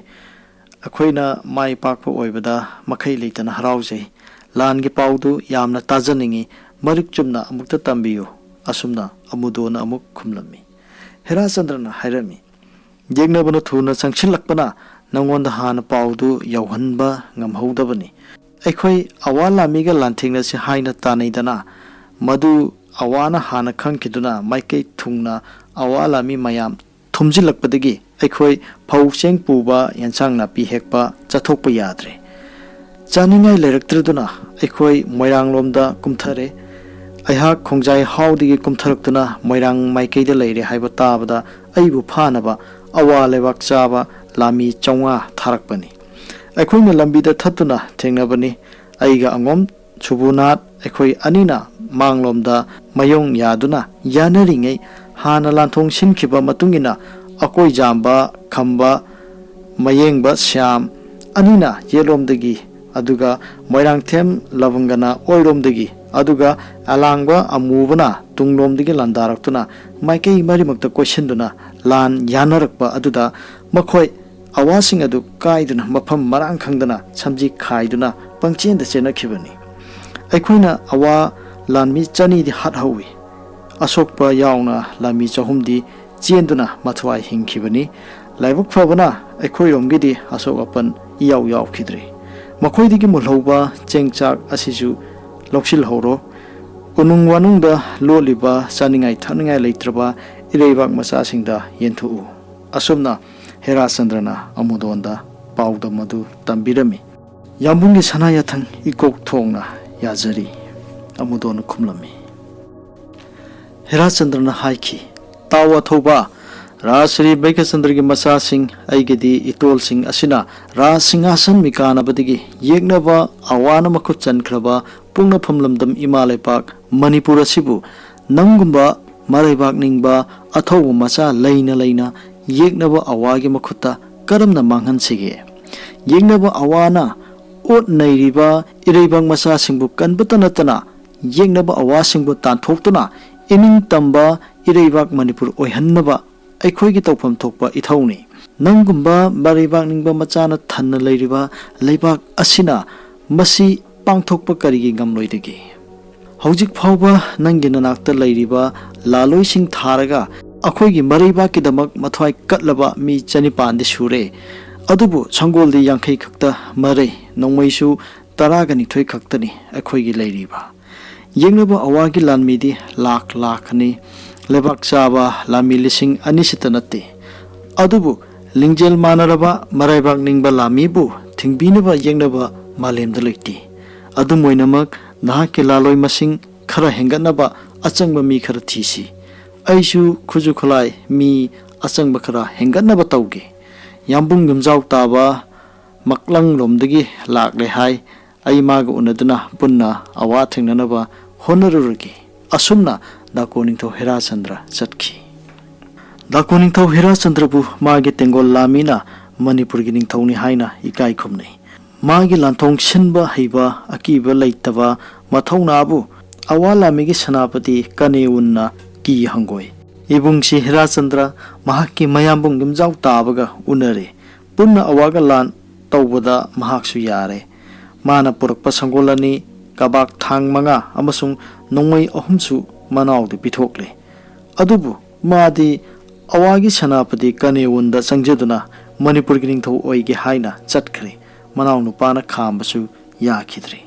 ꯑꯩꯈꯣꯏꯅ ꯃꯥꯏ ꯄꯥꯛꯄ ꯑꯣꯏꯕꯗ ꯃꯈꯩ ꯂꯩꯇꯅ ꯍꯔꯥꯎꯖꯩ꯫ ꯂꯥꯟꯒꯤ ꯄꯥꯎꯗꯨ ꯌꯥꯝꯅ ꯇꯥꯖꯅꯤꯡꯏ꯫ ꯃꯔꯤꯛ ꯆꯨꯝꯅ ꯑꯃꯨꯛꯇ ꯇꯝꯕꯤꯌꯨ, ꯑꯁꯨꯝꯅ ꯑꯃꯨꯗꯣꯟꯅ ꯑꯃꯨꯛ ꯈꯨꯝꯂꯝꯃꯤ꯫ ꯍꯦꯔꯥꯆꯟꯗ꯭ꯔꯅ ꯍꯥꯏꯔꯝꯃꯤ, ꯌꯦꯛꯅꯕꯅ ꯊꯨꯅ ꯆꯪꯁꯤꯜꯂꯛꯄꯅ ꯅꯉꯣꯟꯗ ꯍꯥꯟꯅ ꯄꯥꯎꯗꯨ ꯌꯧꯍꯟꯕ ꯉꯝꯍꯧꯗꯕꯅꯤ꯫ ꯑꯩꯈꯣꯏ ꯑꯋꯥ ꯂꯥꯃꯤꯒ ꯂꯥꯟꯊꯦꯡꯅꯁꯤ ꯍꯥꯏꯅ ꯇꯥꯟꯅꯩꯗꯅ, ꯃꯗꯨ ꯑꯋꯥꯅ ꯍꯥꯟꯅ ꯈꯪꯈꯤꯗꯨꯅ ꯃꯥꯏꯀꯩ ꯊꯨꯡꯅ ꯑꯋꯥ ꯂꯥꯃꯤ ꯃꯌꯥꯝ ꯊꯨꯝꯖꯤꯜꯂꯛꯄꯗꯒꯤ ꯑꯩꯈꯣꯏ ꯐꯧ ꯆꯦꯡ ꯄꯨꯕ, ꯌꯦꯟꯁꯥꯡ ꯅꯥꯄꯤ ꯍꯦꯛꯄ ꯆꯠꯊꯣꯛꯄ ꯌꯥꯗ꯭ꯔꯦ꯫ ꯆꯥꯅꯤꯡꯉꯥꯏ ꯂꯩꯔꯛꯇ꯭ꯔꯗꯨꯅ ꯑꯩꯈꯣꯏ ꯃꯣꯏꯔꯥꯡꯂꯣꯝꯗ ꯀꯨꯝꯊꯔꯦ꯫ ꯑꯩꯍꯥꯛ ꯈꯣꯡꯖꯥꯏ ꯍꯥꯎꯗꯒꯤ ꯀꯨꯝꯊꯔꯛꯇꯨꯅ ꯃꯣꯏꯔꯥꯡ ꯃꯥꯏꯀꯩꯗ ꯂꯩꯔꯦ ꯍꯥꯏꯕ ꯇꯥꯕꯗ ꯑꯩꯕꯨ ꯐꯥꯅꯕ ꯑꯋꯥ ꯂꯩꯕꯥꯛ ꯆꯥꯕ ꯂꯥꯃꯤ ꯆꯥꯝꯃꯉꯥ ꯊꯥꯔꯛꯄꯅꯤ꯫ ꯑꯩꯈꯣꯏꯅ ꯂꯝꯕꯤꯗ ꯊꯠꯇꯨꯅ ꯊꯦꯡꯅꯕꯅꯤ꯫ ꯑꯩꯒ ꯑꯉꯣꯝ ꯁꯨꯕꯨꯅꯥꯠ ꯑꯩꯈꯣꯏ ꯑꯅꯤꯅ ꯃꯥꯡꯂꯣꯝꯗ ꯃꯌꯣꯡ ꯌꯥꯗꯨꯅ ꯌꯥꯅꯔꯤꯉꯩ, ꯍꯥꯟꯅ ꯂꯥꯟꯊꯣꯡ ꯁꯤꯟꯈꯤꯕ ꯃꯇꯨꯡ ꯏꯟꯅ ꯑꯀꯣꯏꯖꯥꯝꯕ ꯈꯝꯕ ꯃꯌꯦꯡꯕ ꯁ꯭ꯌꯥꯝ ꯑꯅꯤꯅ ꯌꯦꯠꯂꯣꯝꯗꯒꯤ, ꯑꯗꯨꯒ ꯃꯣꯏꯔꯥꯡꯊꯦꯝ ꯂꯕꯪꯒꯅ ꯑꯣꯏꯔꯣꯝꯗꯒꯤ, ꯑꯗꯨꯒ ꯑꯂꯥꯡꯕ ꯑꯃꯨꯕꯅ ꯇꯨꯡꯂꯣꯝꯗꯒꯤ ꯂꯥꯟꯗꯥꯔꯛꯇꯨꯅ ꯃꯥꯏꯀꯩ ꯃꯔꯤꯃꯛꯇ ꯀꯣꯏꯁꯤꯟꯗꯨꯅ ꯂꯥꯟ ꯌꯥꯅꯔꯛꯄ ꯑꯗꯨꯗ ꯃꯈꯣꯏ ꯑꯋꯥꯁꯤꯡ ꯑꯗꯨ ꯀꯥꯏꯗꯨꯅ ꯃꯐꯝ ꯃꯔꯥꯡ ꯈꯪꯗꯅ ꯁꯝꯖꯤ ꯈꯥꯏꯗꯨꯅ ꯄꯪꯆꯦꯟꯗ ꯆꯦꯟꯅꯈꯤꯕꯅꯤ꯫ ꯑꯩꯈꯣꯏꯅ ꯑꯋꯥ ꯂꯥꯟꯃꯤ ꯆꯅꯤꯗꯤ ꯍꯥꯠꯍꯧꯏ꯫ ꯑꯁꯣꯛꯄ ꯌꯥꯎꯅ ꯂꯥꯟꯃꯤ ꯆꯍꯨꯝꯗꯤ ꯆꯦꯟꯗꯨꯅ ꯃꯊ꯭ꯋꯥꯏ ꯍꯤꯡꯈꯤꯕꯅꯤ꯫ ꯂꯥꯏꯕꯛ ꯐꯕꯅ ꯑꯩꯈꯣꯏꯔꯣꯝꯒꯤꯗꯤ ꯑꯁꯣꯛ ꯑꯄꯟ ꯏꯌꯥꯎ ꯌꯥꯎꯈꯤꯗ꯭ꯔꯦ꯫ ꯃꯈꯣꯏꯗꯒꯤ ꯃꯨꯜꯍꯧꯕ ꯆꯦꯡ ꯆꯥꯛ ꯑꯁꯤꯁꯨ ꯂꯧꯁꯤꯜꯍꯧꯔꯣ꯫ ꯎꯅꯨꯡ ꯋꯥꯅꯨꯡꯗ ꯂꯣꯠꯂꯤꯕ ꯆꯥꯅꯤꯡꯉꯥꯏ ꯊꯛꯅꯤꯡꯉꯥꯏ ꯂꯩꯇ꯭ꯔꯕ ꯏꯔꯩꯕꯥꯛ ꯃꯆꯥꯁꯤꯡꯗ ꯌꯦꯟꯊꯣꯛꯎ꯫ ꯑꯁꯨꯝꯅ ꯍꯦꯔꯥꯆꯟꯗ꯭ꯔꯅ ꯑꯃꯨꯗꯣꯟꯗ ꯄꯥꯎꯗꯝ ꯑꯗꯨ ꯇꯝꯕꯤꯔꯝꯃꯤ꯫ ꯌꯥꯝꯕꯨꯡꯒꯤ ꯁꯅꯥ ꯌꯥꯊꯪ ꯏꯀꯣꯛ ꯊꯣꯡꯅ ꯌꯥꯖꯔꯤ, ꯑꯃꯨꯗꯣꯟꯅ ꯈꯨꯝꯂꯝꯃꯤ꯫ ꯍꯦꯔꯥꯆꯟꯗ꯭ꯔꯅ ꯍꯥꯏꯈꯤ, ꯇꯥꯎ ꯑꯊꯧꯕ, ꯔꯥꯖ ꯁ꯭ꯔꯤ ꯕꯩꯈꯆꯟꯗ꯭ꯔꯒꯤ ꯃꯆꯥꯁꯤꯡ, ꯑꯩꯒꯤꯗꯤ ꯏꯇꯣꯜꯁꯤꯡ ꯑꯁꯤꯅ ꯔꯥꯖ ꯁꯤꯡꯍꯥꯁꯟ ꯃꯤꯀꯥꯅꯕꯗꯒꯤ ꯌꯦꯛꯅꯕ ꯑꯋꯥꯅ ꯃꯈꯨꯠ ꯆꯟꯈ꯭ꯔꯕ ꯄꯣꯛꯅꯐꯝ ꯂꯝꯗꯝ ꯏꯃꯥ ꯂꯩꯄꯥꯛ ꯃꯅꯤꯄꯨꯔ ꯑꯁꯤꯕꯨ ꯅꯪꯒꯨꯝꯕ ꯃꯔꯩꯕꯥꯛ ꯅꯤꯡꯕ ꯑꯊꯧꯕ ꯃꯆꯥ ꯂꯩꯅ ꯂꯩꯅ ꯌꯦꯛꯅꯕ ꯑꯋꯥꯒꯤ ꯃꯈꯨꯠꯇ ꯀꯔꯝꯅ ꯃꯥꯡꯍꯟꯁꯤꯒꯦ? ꯌꯦꯛꯅꯕ ꯑꯋꯥꯅ ꯑꯣꯠ ꯅꯩꯔꯤꯕ ꯏꯔꯩꯕꯥꯛ ꯃꯆꯥꯁꯤꯡꯕꯨ ꯀꯟꯕꯇ ꯅꯠꯇꯅ, ꯌꯦꯛꯅꯕ ꯑꯋꯥꯁꯤꯡꯕꯨ ꯇꯥꯟꯊꯣꯛꯇꯨꯅ ꯏꯅꯤꯡ ꯇꯝꯕ ꯏꯔꯩꯕꯥꯛ ꯃꯅꯤꯄꯨꯔ ꯑꯣꯏꯍꯟꯅꯕ ꯑꯩꯈꯣꯏꯒꯤ ꯇꯧꯐꯝ ꯊꯣꯛꯄ ꯏꯊꯧꯅꯤ꯫ ꯅꯪꯒꯨꯝꯕ ꯃꯔꯩꯕꯥꯛ ꯅꯤꯡꯕ ꯃꯆꯥꯅ ꯊꯟꯅ ꯂꯩꯔꯤꯕ ꯂꯩꯕꯥꯛ ꯑꯁꯤꯅ ꯃꯁꯤ ꯄꯥꯡꯊꯣꯛꯄ ꯀꯔꯤꯒꯤ ꯉꯝꯂꯣꯏꯗꯒꯦ? ꯍꯧꯖꯤꯛ ꯐꯥꯎꯕ ꯅꯪꯒꯤ ꯅꯅꯥꯛꯇ ꯂꯩꯔꯤꯕ ꯂꯥꯂꯣꯏꯁꯤꯡ ꯊꯥꯔꯒ ꯑꯩꯈꯣꯏꯒꯤ ꯃꯔꯩꯕꯥꯛꯀꯤꯗꯃꯛ ꯃꯊ꯭ꯋꯥꯏ ꯀꯠꯂꯕ ꯃꯤ ꯆꯅꯤꯄꯥꯟꯗꯤ ꯁꯨꯔꯦ꯫ ꯑꯗꯨꯕꯨ ꯁꯪꯒꯣꯜꯗꯤ ꯌꯥꯡꯈꯩ ꯈꯛꯇ ꯃꯔꯩ, ꯅꯣꯡꯃꯩꯁꯨ ꯇꯔꯥꯒ ꯅꯤꯊꯣꯏ ꯈꯛꯇꯅꯤ ꯑꯩꯈꯣꯏꯒꯤ ꯂꯩꯔꯤꯕ꯫ ꯌꯦꯛꯅꯕ ꯑꯋꯥꯒꯤ ꯂꯥꯟꯃꯤꯗꯤ ꯂꯥꯛ ꯂꯥꯛꯅꯤ꯫ ꯂꯩꯕꯥꯛ ꯆꯥꯕ ꯂꯥꯟꯃꯤ ꯂꯤꯁꯤꯡ ꯑꯅꯤ ꯁꯤꯇ ꯅꯠꯇꯦ꯫ ꯑꯗꯨꯕꯨ ꯂꯤꯡꯖꯦꯜ ꯃꯥꯟꯅꯔꯕ ꯃꯔꯩꯕꯥꯛ ꯅꯤꯡꯕ ꯂꯥꯟꯃꯤꯕꯨ ꯊꯤꯡꯕꯤꯅꯕ ꯌꯦꯛꯅꯕ ꯃꯥꯂꯦꯝꯗ ꯂꯩꯇꯦ꯫ ꯑꯗꯨꯝ ꯑꯣꯏꯅꯃꯛ, ꯅꯍꯥꯛꯀꯤ ꯂꯥꯂꯣꯏ ꯃꯁꯤꯡ ꯈꯔ ꯍꯦꯟꯒꯠꯅꯕ ꯑꯆꯪꯕ ꯃꯤ ꯈꯔ ꯊꯤꯁꯤ꯫ ꯑꯩꯁꯨ ꯈꯨꯠꯁꯨ ꯈꯨꯠꯂꯥꯏ ꯃꯤ ꯑꯆꯪꯕ ꯈꯔ ꯍꯦꯟꯒꯠꯅꯕ ꯇꯧꯒꯦ꯫ ꯌꯥꯝꯕꯨꯡ ꯌꯨꯝꯖꯥꯎ ꯇꯥꯕ ꯃꯛꯂꯪꯂꯣꯝꯗꯒꯤ ꯂꯥꯛꯂꯦ ꯍꯥꯏ꯫ ꯑꯩ ꯃꯥꯒ ꯎꯅꯗꯨꯅ ꯄꯨꯟꯅ ꯑꯋꯥ ꯊꯦꯡꯅꯅꯕ ꯍꯣꯠꯅꯔꯨꯔꯒꯦ꯫ ꯑꯁꯨꯝꯅ ꯗꯥꯀꯣ ꯅꯤꯡꯊꯧ ꯍꯦꯔꯥꯆꯟꯗ꯭ꯔ ꯆꯠꯈꯤ꯫ ꯗꯥꯀꯣ ꯅꯤꯡꯊꯧ ꯍꯦꯔꯥꯆꯟꯗ꯭ꯔꯕꯨ ꯃꯥꯒꯤ ꯇꯦꯡꯒꯣꯜ ꯂꯥꯟꯃꯤꯅ ꯃꯅꯤꯄꯨꯔꯒꯤ ꯅꯤꯡꯊꯧꯅꯤ ꯍꯥꯏꯅ ꯏꯀꯥꯏ ꯈꯨꯝꯅꯩ꯫ ꯃꯥꯒꯤ ꯂꯥꯟꯊꯣꯡ ꯁꯤꯟꯕ ꯍꯩꯕ, ꯑꯀꯤꯕ ꯂꯩꯇꯕ ꯃꯊꯧꯅꯥꯕꯨ ꯑꯋꯥ ꯂꯥꯟꯃꯤꯒꯤ ꯁꯦꯅꯥꯄꯇꯤ ꯀꯅꯦꯋꯨꯟꯅ ꯀꯤ ꯍꯪꯒꯣꯏ꯫ ꯏꯕꯨꯡꯁꯤ ꯍꯦꯔꯥꯆꯟꯗ꯭ꯔ ꯃꯍꯥꯛꯀꯤ ꯃꯌꯥꯝꯕꯨꯡ ꯌꯨꯝꯖꯥꯎ ꯇꯥꯕꯒ ꯎꯅꯔꯦ꯫ ꯄꯨꯟꯅ ꯑꯋꯥꯒ ꯂꯥꯟ ꯇꯧꯕꯗ ꯃꯍꯥꯛꯁꯨ ꯌꯥꯔꯦ꯫ ꯃꯥꯅ ꯄꯨꯔꯛꯄ ꯁꯪꯒꯣꯜ ꯑꯅꯤ, ꯀꯕꯥꯛ ꯊꯥꯡ ꯃꯉꯥ ꯑꯃꯁꯨꯡ ꯅꯣꯡꯃꯩ ꯑꯍꯨꯝꯁꯨ ꯃꯅꯥꯎꯗ ꯄꯤꯊꯣꯛꯂꯦ꯫ ꯑꯗꯨꯕꯨ ꯃꯥꯗꯤ ꯑꯋꯥꯒꯤ ꯁꯦꯅꯥꯄꯇꯤ ꯀꯅꯦꯋꯨꯟꯗ ꯆꯪꯖꯗꯨꯅ ꯃꯅꯤꯄꯨꯔꯒꯤ ꯅꯤꯡꯊꯧ ꯑꯣꯏꯒꯦ ꯍꯥꯏꯅ ꯆꯠꯈ꯭ꯔꯦ꯫ ꯃꯅꯥꯎ ꯅꯨꯄꯥꯅ ꯈꯥꯝꯕꯁꯨ ꯌꯥꯈꯤꯗ꯭ꯔꯦ꯫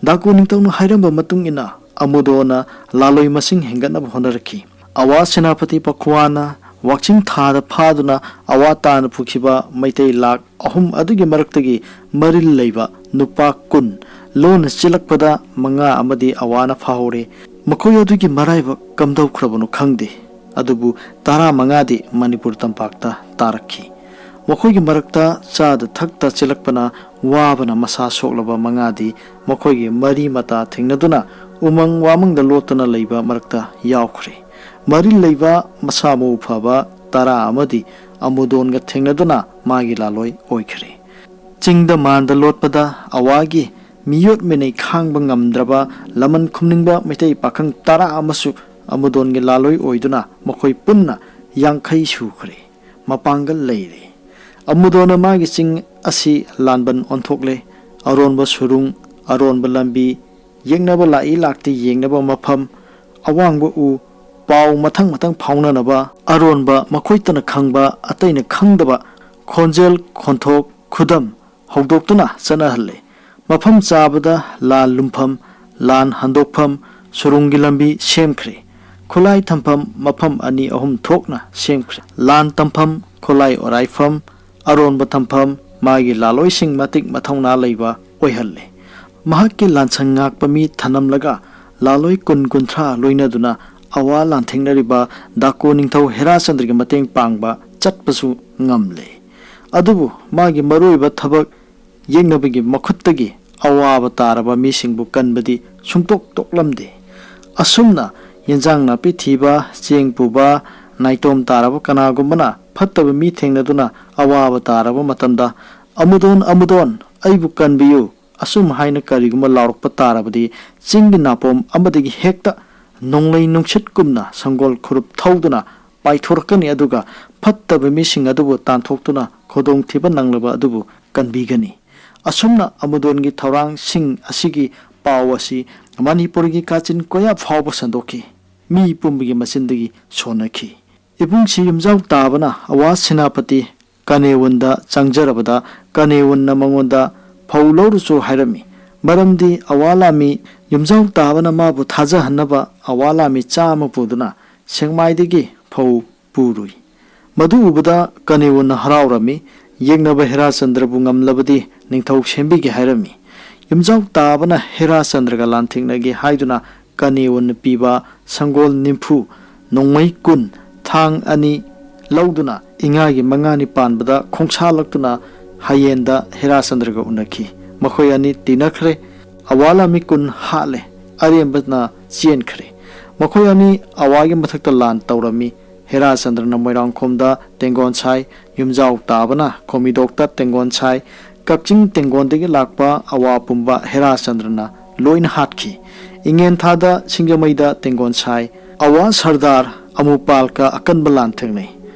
ꯗꯥꯀꯣ ꯅꯤꯡꯊꯧꯅ ꯍꯥꯏꯔꯝꯕ ꯃꯇꯨꯡ ꯏꯟꯅ ꯑꯃꯨꯗꯣꯅ ꯂꯥꯂꯣꯏ ꯃꯁꯤꯡ ꯍꯦꯟꯒꯠꯅꯕ ꯍꯣꯠꯅꯔꯛꯈꯤ꯫ ꯑꯋꯥ ꯁꯦꯅꯥꯄꯇꯤ ꯄꯈ꯭ꯋꯥꯅ ꯋꯥꯛꯆꯤꯡ ꯊꯥꯗ ꯐꯥꯗꯨꯅ ꯑꯋꯥ ꯇꯥꯅ ꯄꯨꯈꯤꯕ ꯃꯩꯇꯩ ꯂꯥꯈ ꯑꯍꯨꯝ ꯑꯗꯨꯒꯤ ꯃꯔꯛꯇꯒꯤ ꯃꯔꯤꯜ ꯂꯩꯕ ꯅꯨꯄꯥ ꯀꯨꯟ ꯂꯣꯟꯅ ꯆꯦꯜꯂꯛꯄꯗ ꯃꯉꯥ ꯑꯃꯗꯤ ꯑꯋꯥꯅ ꯐꯥꯍꯧꯔꯦ꯫ ꯃꯈꯣꯏ ꯑꯗꯨꯒꯤ ꯃꯔꯥꯏꯕꯛ ꯀꯝꯗꯧꯈ꯭ꯔꯕꯅꯣ ꯈꯪꯗꯦ꯫ ꯑꯗꯨꯕꯨ ꯇꯔꯥꯃꯉꯥꯗꯤ ꯃꯅꯤꯄꯨꯔ ꯇꯝꯄꯥꯛꯇ ꯇꯥꯔꯛꯈꯤ꯫ ꯃꯈꯣꯏꯒꯤ ꯃꯔꯛꯇ ꯆꯥꯗ ꯊꯛꯇ ꯆꯦꯜꯂꯛꯄꯅ ꯋꯥꯕꯅ ꯃꯁꯥ ꯁꯣꯛꯂꯕ ꯃꯉꯥꯗꯤ ꯃꯈꯣꯏꯒꯤ ꯃꯔꯤ ꯃꯇꯥ ꯊꯦꯡꯅꯗꯨꯅ ꯎꯃꯪ ꯋꯥꯃꯪꯗ ꯂꯣꯠꯇꯨꯅ ꯂꯩꯕ ꯃꯔꯛꯇ ꯌꯥꯎꯈ꯭ꯔꯦ꯫ ꯃꯔꯤꯜ ꯂꯩꯕ ꯃꯁꯥ ꯃꯎ ꯐꯕ ꯇꯔꯥ ꯑꯃꯗꯤ ꯑꯃꯨꯗꯣꯟꯒ ꯊꯦꯡꯅꯗꯨꯅ ꯃꯥꯒꯤ ꯂꯥꯂꯣꯏ ꯑꯣꯏꯈ꯭ꯔꯦ꯫ ꯆꯤꯡꯗ ꯃꯥꯟꯗ ꯂꯣꯠꯄꯗ ꯑꯋꯥꯒꯤ ꯃꯤꯑꯣꯠ ꯃꯤꯅꯩ ꯈꯥꯡꯕ ꯉꯝꯗ꯭ꯔꯕ ꯂꯃꯟ ꯈꯨꯝꯅꯤꯡꯕ ꯃꯩꯇꯩ ꯄꯥꯈꯪ ꯇꯔꯥ ꯑꯃꯁꯨ ꯑꯃꯨꯗꯣꯟꯒꯤ ꯂꯥꯂꯣꯏ ꯑꯣꯏꯗꯨꯅ ꯃꯈꯣꯏ ꯄꯨꯟꯅ ꯌꯥꯡꯈꯩ ꯁꯨꯈ꯭ꯔꯦ꯫ ꯃꯄꯥꯡꯒꯜ ꯂꯩꯔꯦ꯫ ꯑꯃꯨꯗꯣꯟꯅ ꯃꯥꯒꯤ ꯆꯤꯡ ꯑꯁꯤ ꯂꯥꯟꯕꯟ ꯑꯣꯟꯊꯣꯛꯂꯦ꯫ ꯑꯔꯣꯟꯕ ꯁꯨꯔꯨꯡ, ꯑꯔꯣꯟꯕ ꯂꯝꯕꯤ, ꯌꯦꯛꯅꯕ ꯂꯥꯛꯏ ꯂꯥꯛꯇꯦ ꯌꯦꯡꯅꯕ ꯃꯐꯝ, ꯑꯋꯥꯡꯕ ꯎ, ꯄꯥꯎ ꯃꯊꯪ ꯃꯊꯪ ꯐꯥꯎꯅꯅꯕ, ꯑꯔꯣꯟꯕ ꯃꯈꯣꯏꯇꯅ ꯈꯪꯕ ꯑꯇꯩꯅ ꯈꯪꯗꯕ ꯈꯣꯟꯖꯦꯜ ꯈꯣꯟꯊꯣꯛ ꯈꯨꯗꯝ ꯍꯧꯗꯣꯛꯇꯨꯅ ꯆꯠꯅꯍꯜꯂꯦ꯫ ꯃꯐꯝ ꯆꯥꯕꯗ ꯂꯥꯟ ꯂꯨꯝꯐꯝ, ꯂꯥꯟ ꯍꯟꯗꯣꯛꯐꯝ, ꯁꯨꯔꯨꯡꯒꯤ ꯂꯝꯕꯤ ꯁꯦꯝꯈ꯭ꯔꯦ꯫ ꯈꯨꯠꯂꯥꯏ ꯊꯝꯐꯝ ꯃꯐꯝ ꯑꯅꯤ ꯑꯍꯨꯝ ꯊꯣꯛꯅ ꯁꯦꯝꯈ꯭ꯔꯦ꯫ ꯂꯥꯟ ꯇꯝꯐꯝ, ꯈꯨꯠꯂꯥꯏ ꯑꯣꯔꯥꯏꯐꯝ, ꯑꯔꯣꯟꯕ ꯊꯝꯐꯝ, ꯃꯥꯒꯤ ꯂꯥꯂꯣꯏꯁꯤꯡ ꯃꯇꯤꯛ ꯃꯊꯧꯅꯥ ꯂꯩꯕ ꯑꯣꯏꯍꯜꯂꯦ꯫ ꯃꯍꯥꯛꯀꯤ ꯂꯥꯟꯁꯪ ꯉꯥꯛꯄ ꯃꯤ ꯊꯅꯝꯂꯒ ꯂꯥꯂꯣꯏ ꯀꯨꯟ ꯀꯨꯟꯊ꯭ꯔꯥ ꯂꯣꯏꯅꯗꯨꯅ ꯑꯋꯥ ꯂꯥꯟꯊꯦꯡꯅꯔꯤꯕ ꯗꯥꯀꯣ ꯅꯤꯡꯊꯧ ꯍꯦꯔꯥꯆꯟꯗ꯭ꯔꯒꯤ ꯃꯇꯦꯡ ꯄꯥꯡꯕ ꯆꯠꯄꯁꯨ ꯉꯝꯂꯦ꯫ ꯑꯗꯨꯕꯨ ꯃꯥꯒꯤ ꯃꯔꯨꯑꯣꯏꯕ ꯊꯕꯛ ꯌꯦꯛꯅꯕꯒꯤ ꯃꯈꯨꯠꯇꯒꯤ ꯑꯋꯥꯕ ꯇꯥꯔꯕ ꯃꯤꯁꯤꯡꯕꯨ ꯀꯟꯕꯗꯤ ꯁꯨꯡꯇꯣꯛ ꯇꯣꯛꯂꯝꯗꯦ꯫ ꯑꯁꯨꯝꯅ ꯌꯦꯟꯖꯥꯡ ꯅꯥꯄꯤ ꯊꯤꯕ, ꯆꯦꯡ ꯄꯨꯕ, ꯅꯥꯏꯇꯣꯝ ꯇꯥꯔꯕ ꯀꯅꯥꯒꯨꯝꯕꯅ ꯐꯠꯇꯕ ꯃꯤ ꯊꯦꯡꯅꯗꯨꯅ ꯑꯋꯥꯕ ꯇꯥꯔꯕ ꯃꯇꯝꯗ, "ꯑꯃꯨꯗꯣꯟ, ꯑꯃꯨꯗꯣꯟ, ꯑꯩꯕꯨ ꯀꯟꯕꯤꯌꯨ" ꯑꯁꯨꯝ ꯍꯥꯏꯅ ꯀꯔꯤꯒꯨꯝꯕ ꯂꯥꯎꯔꯛꯄ ꯇꯥꯔꯕꯗꯤ, ꯆꯤꯡꯒꯤ ꯅꯥꯄꯣꯝ ꯑꯃꯗꯒꯤ ꯍꯦꯛꯇ ꯅꯣꯡꯂꯩ ꯅꯨꯡꯁꯤꯠꯀꯨꯝꯅ ꯁꯪꯒꯣꯜ ꯈꯨꯔꯨꯞ ꯊꯧꯗꯨꯅ ꯄꯥꯏꯊꯣꯔꯛꯀꯅꯤ, ꯑꯗꯨꯒ ꯐꯠꯇꯕ ꯃꯤꯁꯤꯡ ꯑꯗꯨꯕꯨ ꯇꯥꯟꯊꯣꯛꯇꯨꯅ ꯈꯨꯗꯣꯡꯊꯤꯕ ꯅꯪꯂꯕ ꯑꯗꯨꯕꯨ ꯀꯟꯕꯤꯒꯅꯤ꯫ ꯑꯁꯨꯝꯅ ꯑꯃꯨꯗꯣꯟꯒꯤ ꯊꯧꯔꯥꯡꯁꯤꯡ ꯑꯁꯤꯒꯤ ꯄꯥꯎ ꯑꯁꯤ ꯃꯅꯤꯄꯨꯔꯒꯤ ꯀꯥꯆꯤꯟ ꯀꯣꯌꯥ ꯐꯥꯎꯕ ꯁꯟꯗꯣꯛꯈꯤ꯫ ꯃꯤ ꯄꯨꯝꯕꯒꯤ ꯃꯆꯤꯟꯗꯒꯤ ꯁꯣꯟꯅꯈꯤ꯫ ꯏꯕꯨꯡꯁꯤ ꯌꯨꯝꯖꯥꯎ ꯇꯥꯕꯅ ꯑꯋꯥ ꯁꯦꯅꯥꯄꯇꯤ ꯀꯅꯦꯋꯨꯟꯗ ꯆꯪꯖꯔꯕꯗ, ꯀꯅꯦꯋꯨꯟꯅ ꯃꯉꯣꯟꯗ ꯐꯧ ꯂꯧꯔꯨꯆꯣ ꯍꯥꯏꯔꯝꯃꯤ꯫ ꯃꯔꯝꯗꯤ ꯑꯋꯥ ꯂꯥꯃꯤ ꯌꯨꯝꯖꯥꯎ ꯇꯥꯕꯅ ꯃꯥꯕꯨ ꯊꯥꯖꯍꯟꯅꯕ ꯑꯋꯥ ꯂꯥꯃꯤ ꯆꯥꯝꯃ ꯄꯨꯗꯨꯅ ꯁꯦꯛꯃꯥꯏꯗꯒꯤ ꯐꯧ ꯄꯨꯔꯨꯏ꯫ ꯃꯗꯨ ꯎꯕꯗ ꯀꯅꯦꯋꯨꯟꯅ ꯍꯔꯥꯎꯔꯝꯃꯤ꯫ ꯌꯦꯛꯅꯕ ꯍꯦꯔꯥꯆꯟꯗ꯭ꯔꯕꯨ ꯉꯝꯂꯕꯗꯤ ꯅꯤꯡꯊꯧ ꯁꯦꯝꯕꯤꯒꯦ ꯍꯥꯏꯔꯝꯃꯤ꯫ ꯌꯨꯝꯖꯥꯎ ꯇꯥꯕꯅ ꯍꯦꯔꯥꯆꯟꯗ꯭ꯔꯒ ꯂꯥꯟꯊꯦꯡꯅꯒꯦ ꯍꯥꯏꯗꯨꯅ ꯀꯅꯦꯋꯨꯟꯅ ꯄꯤꯕ ꯁꯪꯒꯣꯜ ꯅꯤꯐꯨ, ꯅꯣꯡꯃꯩ ꯀꯨꯟ, ꯊꯥꯡ ꯑꯅꯤ ꯂꯧꯗꯨꯅ ꯏꯉꯥꯒꯤ ꯃꯉꯥꯅꯤ ꯄꯥꯟꯕꯗ ꯈꯣꯡꯁꯥꯜꯂꯛꯇꯨꯅ ꯍꯌꯦꯟꯗ ꯍꯦꯔꯥꯆꯟꯗ꯭ꯔꯒ ꯎꯅꯈꯤ꯫ ꯃꯈꯣꯏ ꯑꯅꯤ ꯇꯤꯟꯅꯈ꯭ꯔꯦ꯫ ꯑꯋꯥ ꯂꯥꯃꯤ ꯀꯨꯟ ꯍꯥꯠꯂꯦ꯫ ꯑꯔꯦꯝꯕꯅ ꯆꯦꯟꯈ꯭ꯔꯦ꯫ ꯃꯈꯣꯏ ꯑꯅꯤ ꯑꯋꯥꯒꯤ ꯃꯊꯛꯇ ꯂꯥꯟ ꯇꯧꯔꯝꯃꯤ꯫ ꯍꯦꯔꯥꯆꯟꯗ꯭ꯔꯅ ꯃꯣꯏꯔꯥꯡꯈꯣꯝꯗ ꯇꯦꯡꯒꯣꯟ ꯁꯥꯏ, ꯌꯨꯝꯖꯥꯎ ꯇꯥꯕꯅ ꯈꯣꯃꯤꯗꯣꯛꯇ ꯇꯦꯡꯒꯣꯟ ꯁꯥꯏ, ꯀꯛꯆꯤꯡ ꯇꯦꯡꯒꯣꯟꯗꯒꯤ ꯂꯥꯛꯄ ꯑꯋꯥ ꯄꯨꯝꯕ ꯍꯦꯔꯥꯆꯟꯗ꯭ꯔꯅ ꯂꯣꯏꯅ ꯍꯥꯠꯈꯤ꯫ ꯏꯉꯦꯟ ꯊꯥꯗ ꯁꯤꯡꯖꯃꯩꯗ ꯇꯦꯡꯒꯣꯟ ꯁꯥꯏ, ꯑꯋꯥ ꯁꯔꯗꯥꯔ ꯑꯃꯨꯄꯥꯜꯀ ꯑꯀꯟꯕ ꯂꯥꯟ ꯊꯦꯡꯅꯩ꯫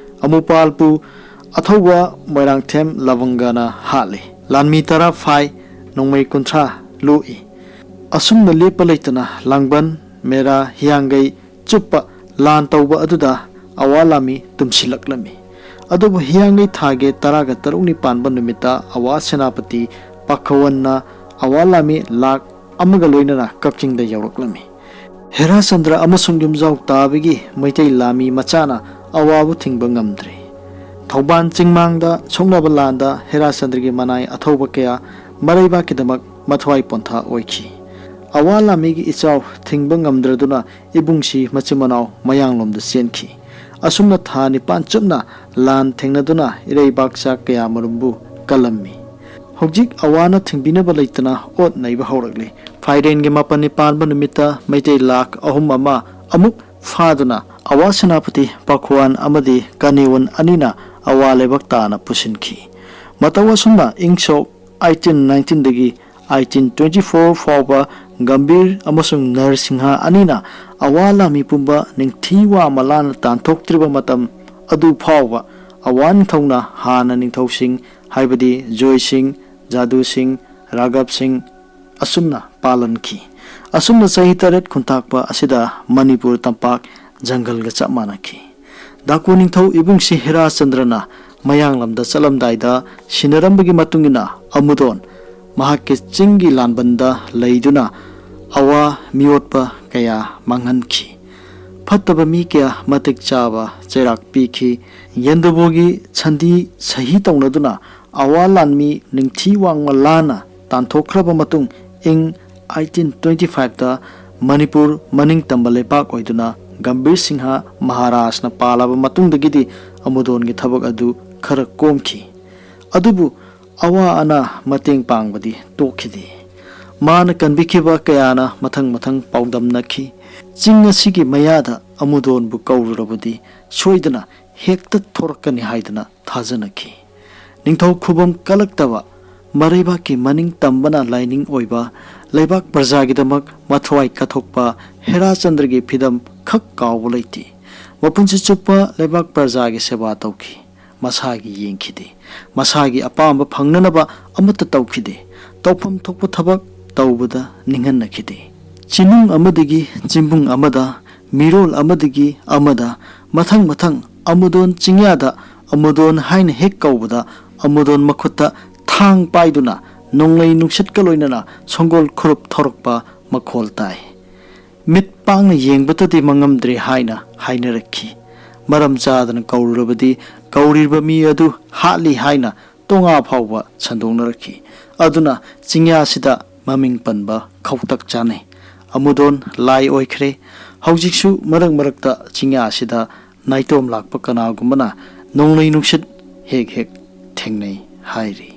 ꯑꯃꯨꯄꯥꯜꯕꯨ ꯑꯊꯧꯕ ꯃꯣꯏꯔꯥꯡꯊꯦꯝ ꯂꯕꯪꯒꯅ ꯍꯥꯠꯂꯤ꯫ ꯂꯥꯟꯃꯤ ꯇꯔꯥ ꯐꯥꯏ, ꯅꯣꯡꯃꯩ ꯀꯨꯟꯊ꯭ꯔꯥ ꯂꯣꯛꯏ꯫ ꯑꯁꯨꯝꯅ ꯂꯦꯞꯄ ꯂꯩꯇꯅ ꯂꯥꯡꯕꯟ, ꯃꯦꯔꯥ, ꯍꯤꯌꯥꯡꯒꯩ ꯆꯨꯞꯄ ꯂꯥꯟ ꯇꯧꯕ ꯑꯗꯨꯗ ꯑꯋꯥ ꯂꯥꯟꯃꯤ ꯇꯨꯝꯁꯤꯜꯂꯛꯂꯝꯃꯤ꯫ ꯑꯗꯨꯕꯨ ꯍꯤꯌꯥꯡꯒꯩ ꯊꯥꯒꯤ ꯇꯔꯥꯒ ꯇꯔꯨꯛꯅꯤ ꯄꯥꯟꯕ ꯅꯨꯃꯤꯠꯇ ꯑꯋꯥ ꯁꯦꯅꯥꯄꯇꯤ ꯄꯥꯈꯋꯟꯅ ꯑꯋꯥ ꯂꯥꯟꯃꯤ ꯂꯥꯈ ꯑꯃꯒ ꯂꯣꯏꯅꯅ ꯀꯛꯆꯤꯡꯗ ꯌꯧꯔꯛꯂꯝꯃꯤ꯫ ꯍꯦꯔꯥꯆꯟꯗ꯭ꯔ ꯑꯃꯁꯨꯡ ꯌꯨꯝꯖꯥꯎ ꯇꯥꯕꯒꯤ ꯃꯩꯇꯩ ꯂꯥꯟꯃꯤ ꯃꯆꯥꯅ ꯑꯋꯥꯕꯨ ꯊꯤꯡꯕ ꯉꯝꯗ꯭ꯔꯦ꯫ ꯊꯧꯕꯥꯜ ꯆꯤꯡꯃꯥꯡꯗ ꯁꯣꯛꯅꯕ ꯂꯥꯟꯗ ꯍꯦꯔꯥꯆꯟꯗ꯭ꯔꯒꯤ ꯃꯅꯥꯏ ꯑꯊꯧꯕ ꯀꯌꯥ ꯃꯔꯩꯕꯥꯛꯀꯤꯗꯃꯛ ꯃꯊ꯭ꯋꯥꯏ ꯄꯣꯟꯊꯥ ꯑꯣꯏꯈꯤ꯫ ꯑꯋꯥ ꯂꯥꯟꯃꯤꯒꯤ ꯏꯆꯥꯎ ꯊꯤꯡꯕ ꯉꯝꯗ꯭ꯔꯗꯨꯅ ꯏꯕꯨꯡꯁꯤ ꯃꯆꯤꯟ ꯃꯅꯥꯎ ꯃꯌꯥꯡꯂꯣꯝꯗ ꯆꯦꯟꯈꯤ꯫ ꯑꯁꯨꯝꯅ ꯊꯥ ꯅꯤꯄꯥꯟ ꯆꯨꯞꯅ ꯂꯥꯟ ꯊꯦꯡꯅꯗꯨꯅ ꯏꯔꯩꯕꯥꯛ ꯆꯥꯛ ꯀꯌꯥ ꯃꯔꯨꯝꯕꯨ ꯀꯜꯂꯝꯃꯤ꯫ ꯍꯧꯖꯤꯛ ꯑꯋꯥꯅ ꯊꯤꯡꯕꯤꯅꯕ ꯂꯩꯇꯅ ꯑꯣꯠ ꯅꯩꯕ ꯍꯧꯔꯛꯂꯤ꯫ ꯐꯥꯏꯔꯦꯟꯒꯤ ꯃꯥꯄꯟꯅꯤ ꯄꯥꯟꯕ ꯅꯨꯃꯤꯠꯇ ꯃꯩꯇꯩ ꯂꯥꯈ ꯑꯍꯨꯝ ꯑꯃ ꯑꯃꯨꯛ ꯐꯥꯗꯨꯅ ꯑꯋꯥ ꯁꯦꯅꯥꯄꯇꯤ ꯄꯥꯈ꯭ꯋꯥꯟ ꯑꯃꯗꯤ ꯀꯥꯅꯦꯋꯟ ꯑꯅꯤꯅ ꯑꯋꯥ ꯂꯩꯕꯥꯛ ꯇꯥꯅ ꯄꯨꯁꯤꯟꯈꯤ꯫ ꯃꯇꯧ ꯑꯁꯨꯝꯅ ꯏꯪ ꯁꯣꯛ ꯑꯩꯠꯇꯤꯟ ꯅꯥꯏꯟꯇꯤꯟꯗꯒꯤ ꯑꯩꯠꯇꯤꯟ ꯇ꯭ꯋꯦꯟꯇꯤ ꯐꯣꯔ ꯐꯥꯎꯕ ꯒꯝꯚꯤꯔ ꯑꯃꯁꯨꯡ ꯅꯔꯁꯤꯡꯍ ꯑꯅꯤꯅ ꯑꯋꯥ ꯂꯥꯟꯃꯤ ꯄꯨꯝꯕ ꯅꯤꯡꯊꯤ ꯋꯥꯡꯃ ꯂꯥꯟꯅ ꯇꯥꯟꯊꯣꯛꯇ꯭ꯔꯤꯕ ꯃꯇꯝ ꯑꯗꯨ ꯐꯥꯎꯕ ꯑꯋꯥ ꯅꯤꯡꯊꯧꯅ ꯍꯥꯟꯅ ꯅꯤꯡꯊꯧꯁꯤꯡ, ꯍꯥꯏꯕꯗꯤ ꯖꯣꯏꯁꯤꯡ, ꯖꯥꯗꯨꯁꯤꯡ, ꯔꯥꯒꯕꯁꯤꯡ ꯑꯁꯨꯝꯅ ꯄꯥꯜꯍꯟꯈꯤ꯫ ꯑꯁꯨꯝꯅ ꯆꯍꯤ ꯇꯔꯦꯠ ꯈꯨꯟꯇꯥꯛꯄ ꯑꯁꯤꯗ ꯃꯅꯤꯄꯨꯔ ꯇꯝꯄꯥꯛ ꯖꯪꯒꯜꯒ ꯆꯞ ꯃꯥꯟꯅꯈꯤ꯫ ꯗꯥꯀꯨ ꯅꯤꯡꯊꯧ ꯏꯕꯨꯡꯁꯤ ꯍꯦꯔꯥꯆꯟꯗ꯭ꯔꯅ ꯃꯌꯥꯡꯂꯝꯗ ꯆꯠꯂꯝꯗꯥꯏꯗ ꯁꯤꯟꯅꯔꯝꯕꯒꯤ ꯃꯇꯨꯡ ꯏꯟꯅ ꯑꯃꯨꯗꯣꯟ ꯃꯍꯥꯛꯀꯤ ꯆꯤꯡꯒꯤ ꯂꯥꯟꯕꯟꯗ ꯂꯩꯗꯨꯅ ꯑꯋꯥ ꯃꯤꯑꯣꯠꯄ ꯀꯌꯥ ꯃꯥꯡꯍꯟꯈꯤ꯫ ꯐꯠꯇꯕ ꯃꯤ ꯀꯌꯥ ꯃꯇꯤꯛ ꯆꯥꯕ ꯆꯩꯔꯥꯛ ꯄꯤꯈꯤ꯫ ꯌꯦꯟꯗꯕꯣꯒꯤ ꯁꯟꯗꯤ ꯁꯍꯤ ꯇꯧꯅꯗꯨꯅ ꯑꯋꯥ ꯂꯥꯟꯃꯤ ꯅꯤꯡꯊꯤ ꯋꯥꯡꯃ ꯂꯥꯟꯅ ꯇꯥꯟꯊꯣꯛꯈ꯭ꯔꯕ ꯃꯇꯨꯡ, ꯏꯪ ꯑꯩꯠꯇꯤꯟ ꯇ꯭ꯋꯦꯟꯇꯤ ꯐꯥꯏꯚꯇ ꯃꯅꯤꯄꯨꯔ ꯃꯅꯤꯡ ꯇꯝꯕ ꯂꯩꯄꯥꯛ ꯑꯣꯏꯗꯨꯅ ꯒꯝꯚꯤꯔ ꯁꯤꯡꯍ ꯃꯍꯥꯔꯥꯖꯅ ꯄꯥꯜꯂꯕ ꯃꯇꯨꯡꯗꯒꯤꯗꯤ ꯑꯃꯨꯗꯣꯟꯒꯤ ꯊꯕꯛ ꯑꯗꯨ ꯈꯔ ꯀꯣꯝꯈꯤ꯫ ꯑꯗꯨꯕꯨ ꯑꯋꯥ ꯑꯅꯥ ꯃꯇꯦꯡ ꯄꯥꯡꯕꯗꯤ ꯇꯣꯛꯈꯤꯗꯦ꯫ ꯃꯥꯅ ꯀꯟꯕꯤꯈꯤꯕ ꯀꯌꯥꯅ ꯃꯊꯪ ꯃꯊꯪ ꯄꯥꯎꯗꯝꯅꯈꯤ꯫ ꯆꯤꯡ ꯑꯁꯤꯒꯤ ꯃꯌꯥꯗ ꯑꯃꯨꯗꯣꯟꯕꯨ ꯀꯧꯔꯨꯔꯕꯗꯤ ꯁꯣꯏꯗꯅ ꯍꯦꯛꯇ ꯊꯣꯔꯛꯀꯅꯤ ꯍꯥꯏꯗꯅ ꯊꯥꯖꯅꯈꯤ꯫ ꯅꯤꯡꯊꯧ ꯈꯨꯕꯝ ꯀꯜꯂꯛꯇꯕ, ꯃꯔꯩꯕꯥꯛꯀꯤ ꯃꯅꯤꯡ ꯇꯝꯕꯅ ꯂꯥꯏꯅꯤꯡ ꯑꯣꯏꯕ, ꯂꯩꯕꯥꯛ ꯄ꯭ꯔꯖꯥꯒꯤꯗꯃꯛ ꯃꯊ꯭ꯋꯥꯏ ꯀꯠꯊꯣꯛꯄ ꯍꯦꯔꯥꯆꯟꯗ꯭ꯔꯒꯤ ꯐꯤꯗꯝ ꯈꯛ ꯀꯥꯎꯕ ꯂꯩꯇꯦ꯫ ꯃꯄꯨꯟꯁꯤ ꯆꯨꯞꯄ ꯂꯩꯕꯥꯛ ꯄ꯭ꯔꯖꯥꯒꯤ ꯁꯦꯕꯥ ꯇꯧꯈꯤ꯫ ꯃꯁꯥꯒꯤ ꯌꯦꯡꯈꯤꯗꯦ꯫ ꯃꯁꯥꯒꯤ ꯑꯄꯥꯝꯕ ꯐꯪꯅꯅꯕ ꯑꯃꯠꯇ ꯇꯧꯈꯤꯗꯦ꯫ ꯇꯧꯐꯝ ꯊꯣꯛꯄ ꯊꯕꯛ ꯇꯧꯕꯗ ꯅꯤꯡꯍꯟꯅꯈꯤꯗꯦ꯫ ꯆꯤꯅꯨꯡ ꯑꯃꯗꯒꯤ ꯆꯤꯡꯕꯨꯡ ꯑꯃꯗ, ꯃꯤꯔꯣꯜ ꯑꯃꯗꯒꯤ ꯑꯃꯗ, ꯃꯊꯪ ꯃꯊꯪ ꯑꯃꯨꯗꯣꯟ ꯆꯤꯡꯌꯥꯗ ꯑꯃꯨꯗꯣꯟ ꯍꯥꯏꯅ ꯍꯦꯛ ꯀꯧꯕꯗ, ꯑꯃꯨꯗꯣꯟ ꯃꯈꯨꯠꯇ ꯊꯥꯡ ꯄꯥꯏꯗꯨꯅ ꯅꯣꯡꯂꯩ ꯅꯨꯡꯁꯤꯠꯀ ꯂꯣꯏꯅꯅ ꯁꯪꯒꯣꯜ ꯈꯨꯔꯨꯞ ꯊꯧꯔꯛꯄ ꯃꯈꯣꯜ ꯇꯥꯏ꯫ ꯃꯤꯠ ꯄꯥꯡꯅ ꯌꯦꯡꯕꯇꯗꯤ ꯃꯉꯝꯗ꯭ꯔꯦ ꯍꯥꯏꯅ ꯍꯥꯏꯅꯔꯛꯈꯤ꯫ ꯃꯔꯝ ꯆꯥꯗꯅ ꯀꯧꯔꯨꯔꯕꯗꯤ ꯀꯧꯔꯤꯕ ꯃꯤ ꯑꯗꯨ ꯍꯥꯠꯂꯤ ꯍꯥꯏꯅ ꯇꯣꯉꯥ ꯐꯥꯎꯕ ꯁꯟꯗꯣꯛꯅꯔꯛꯈꯤ꯫ ꯑꯗꯨꯅ ꯆꯤꯡꯌꯥꯁꯤꯗ ꯃꯃꯤꯡ ꯄꯟꯕ ꯈꯧꯇꯛ ꯆꯥꯅꯩ꯫ ꯑꯃꯨꯗꯣꯟ ꯂꯥꯏ ꯑꯣꯏꯈ꯭ꯔꯦ꯫ ꯍꯧꯖꯤꯛꯁꯨ ꯃꯔꯛ ꯃꯔꯛꯇ ꯆꯤꯡꯌꯥꯁꯤꯗ ꯅꯥꯏꯇꯣꯝ ꯂꯥꯛꯄ ꯀꯅꯥꯒꯨꯝꯕꯅ ꯅꯣꯡꯂꯩ ꯅꯨꯡꯁꯤꯠ ꯍꯦꯛ ꯍꯦꯛ ꯊꯦꯡꯅꯩ ꯍꯥꯏꯔꯤ꯫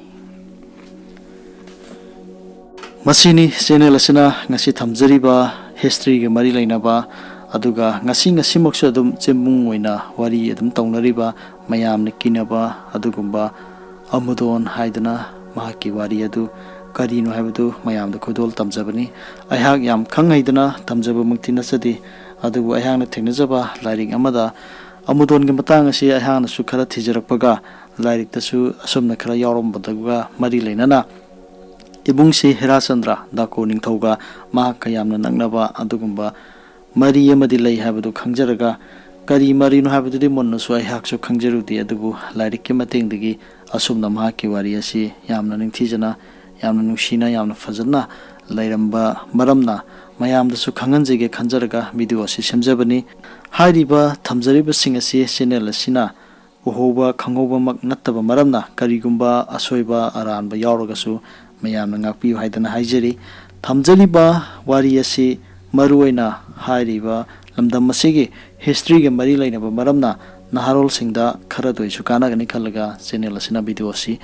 ꯃꯁꯤꯅꯤ ꯆꯦꯅꯦꯜ ꯑꯁꯤꯅ ꯉꯁꯤ ꯊꯝꯖꯔꯤꯕ ꯍꯤꯁꯇ꯭ꯔꯤꯒ ꯃꯔꯤ ꯂꯩꯅꯕ, ꯑꯗꯨꯒ ꯉꯁꯤ ꯉꯁꯤꯃꯛꯁꯨ ꯑꯗꯨꯝ ꯆꯤꯡꯕꯨꯡ ꯑꯣꯏꯅ ꯋꯥꯔꯤ ꯑꯗꯨꯝ ꯇꯧꯅꯔꯤꯕ, ꯃꯌꯥꯝꯅ ꯀꯤꯅꯕ ꯑꯗꯨꯒꯨꯝꯕ ꯑꯃꯨꯗꯣꯟ ꯍꯥꯏꯗꯅ ꯃꯍꯥꯛꯀꯤ ꯋꯥꯔꯤ ꯑꯗꯨ ꯀꯔꯤꯅꯣ ꯍꯥꯏꯕꯗꯨ ꯃꯌꯥꯝꯗ ꯈꯨꯗꯣꯜ ꯇꯝꯖꯕꯅꯤ꯫ ꯑꯩꯍꯥꯛ ꯌꯥꯝ ꯈꯪ ꯍꯩꯗꯅ ꯇꯝꯖꯕꯃꯛꯇꯤ ꯅꯠꯆꯗꯦ, ꯑꯗꯨꯕꯨ ꯑꯩꯍꯥꯛꯅ ꯊꯦꯡꯅꯖꯕ ꯂꯥꯏꯔꯤꯛ ꯑꯃꯗ ꯑꯃꯨꯗꯣꯟꯒꯤ ꯃꯇꯥꯡ ꯑꯁꯤ ꯑꯩꯍꯥꯛꯅꯁꯨ ꯈꯔ ꯊꯤꯖꯔꯛꯄꯒ ꯂꯥꯏꯔꯤꯛꯇꯁꯨ ꯑꯁꯨꯝꯅ ꯈꯔ ꯌꯥꯎꯔꯝꯕꯗꯨꯒ ꯃꯔꯤ ꯂꯩꯅꯅ ꯏꯕꯨꯡꯁꯤ ꯍꯦꯔꯥꯆꯟꯗ꯭ꯔ ꯗꯥꯀꯣ ꯅꯤꯡꯊꯧꯒ ꯃꯍꯥꯛꯀ ꯌꯥꯝꯅ ꯅꯛꯅꯕ ꯑꯗꯨꯒꯨꯝꯕ ꯃꯔꯤ ꯑꯃꯗꯤ ꯂꯩ ꯍꯥꯏꯕꯗꯨ ꯈꯪꯖꯔꯒ, ꯀꯔꯤ ꯃꯔꯤꯅꯣ ꯍꯥꯏꯕꯗꯨꯗꯤ ꯃꯨꯟꯅꯁꯨ ꯑꯩꯍꯥꯛꯁꯨ ꯈꯪꯖꯔꯨꯗꯦ, ꯑꯗꯨꯕꯨ ꯂꯥꯏꯔꯤꯛꯀꯤ ꯃꯇꯦꯡꯗꯒꯤ ꯑꯁꯨꯝꯅ ꯃꯍꯥꯛꯀꯤ ꯋꯥꯔꯤ ꯑꯁꯤ ꯌꯥꯝꯅ ꯅꯤꯡꯊꯤꯖꯅ, ꯌꯥꯝꯅ ꯅꯨꯡꯁꯤꯅ, ꯌꯥꯝꯅ ꯐꯖꯅ ꯂꯩꯔꯝꯕ ꯃꯔꯝꯅ ꯃꯌꯥꯝꯗꯁꯨ ꯈꯪꯍꯟꯖꯒꯦ ꯈꯟꯖꯔꯒ ꯚꯤꯗꯤꯑꯣ ꯑꯁꯤ ꯁꯦꯝꯖꯕꯅꯤ꯫ ꯍꯥꯏꯔꯤꯕ ꯊꯝꯖꯔꯤꯕꯁꯤꯡ ꯑꯁꯤ ꯆꯦꯅꯦꯜ ꯑꯁꯤꯅ ꯎꯍꯧꯕ ꯈꯪꯍꯧꯕꯃꯛ ꯅꯠꯇꯕ ꯃꯔꯝꯅ ꯀꯔꯤꯒꯨꯝꯕ ꯑꯁꯣꯏꯕ ꯑꯔꯥꯟꯕ ꯌꯥꯎꯔꯒꯁꯨ ꯃꯌꯥꯝꯅ ꯉꯥꯛꯄꯤꯌꯨ ꯍꯥꯏꯗꯅ ꯍꯥꯏꯖꯔꯤ꯫ ꯊꯝꯖꯔꯤꯕ ꯋꯥꯔꯤ ꯑꯁꯤ ꯃꯔꯨꯑꯣꯏꯅ ꯍꯥꯏꯔꯤꯕ ꯂꯝꯗꯝ ꯑꯁꯤꯒꯤ ꯍꯤꯁꯇ꯭ꯔꯤꯒ ꯃꯔꯤ ꯂꯩꯅꯕ ꯃꯔꯝꯅ ꯅꯍꯥꯔꯣꯜꯁꯤꯡꯗ ꯈꯔꯗ ꯑꯣꯏꯁꯨ ꯀꯥꯟꯅꯒꯅꯤ ꯈꯜꯂꯒ ꯆꯦꯅꯦꯜ ꯑꯁꯤꯅ ꯚꯤꯗꯤꯑꯣ ꯑꯁꯤ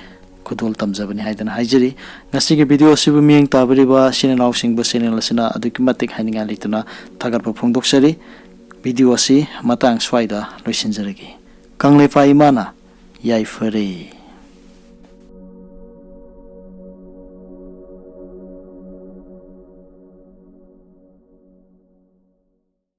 ꯈꯨꯗꯣꯜ ꯇꯝꯖꯕꯅꯤ ꯍꯥꯏꯗꯅ ꯍꯥꯏꯖꯔꯤ꯫ ꯉꯁꯤꯒꯤ video ꯑꯁꯤꯕꯨ ꯃꯤꯠꯌꯦꯡ ꯇꯥꯕꯤꯔꯤꯕ ꯏꯆꯤꯟ ꯏꯅꯥꯎꯁꯤꯡꯕꯨ channel ꯑꯁꯤꯅ ꯑꯗꯨꯛꯀꯤ ꯃꯇꯤꯛ ꯍꯥꯏꯅꯤꯡꯉꯥꯏ ꯂꯩꯇꯅ ꯊꯥꯒꯠꯄ ꯐꯣꯡꯗꯣꯛꯆꯔꯤ꯫ Video ꯑꯁꯤ ꯃꯇꯥꯡ ꯁ꯭ꯋꯥꯏꯗ ꯂꯣꯏꯁꯤꯟꯖꯔꯒꯦ꯫ ꯀꯪꯂꯩꯄꯥꯛ ꯏꯃꯥꯅ ꯌꯥꯏꯐꯔꯦ꯫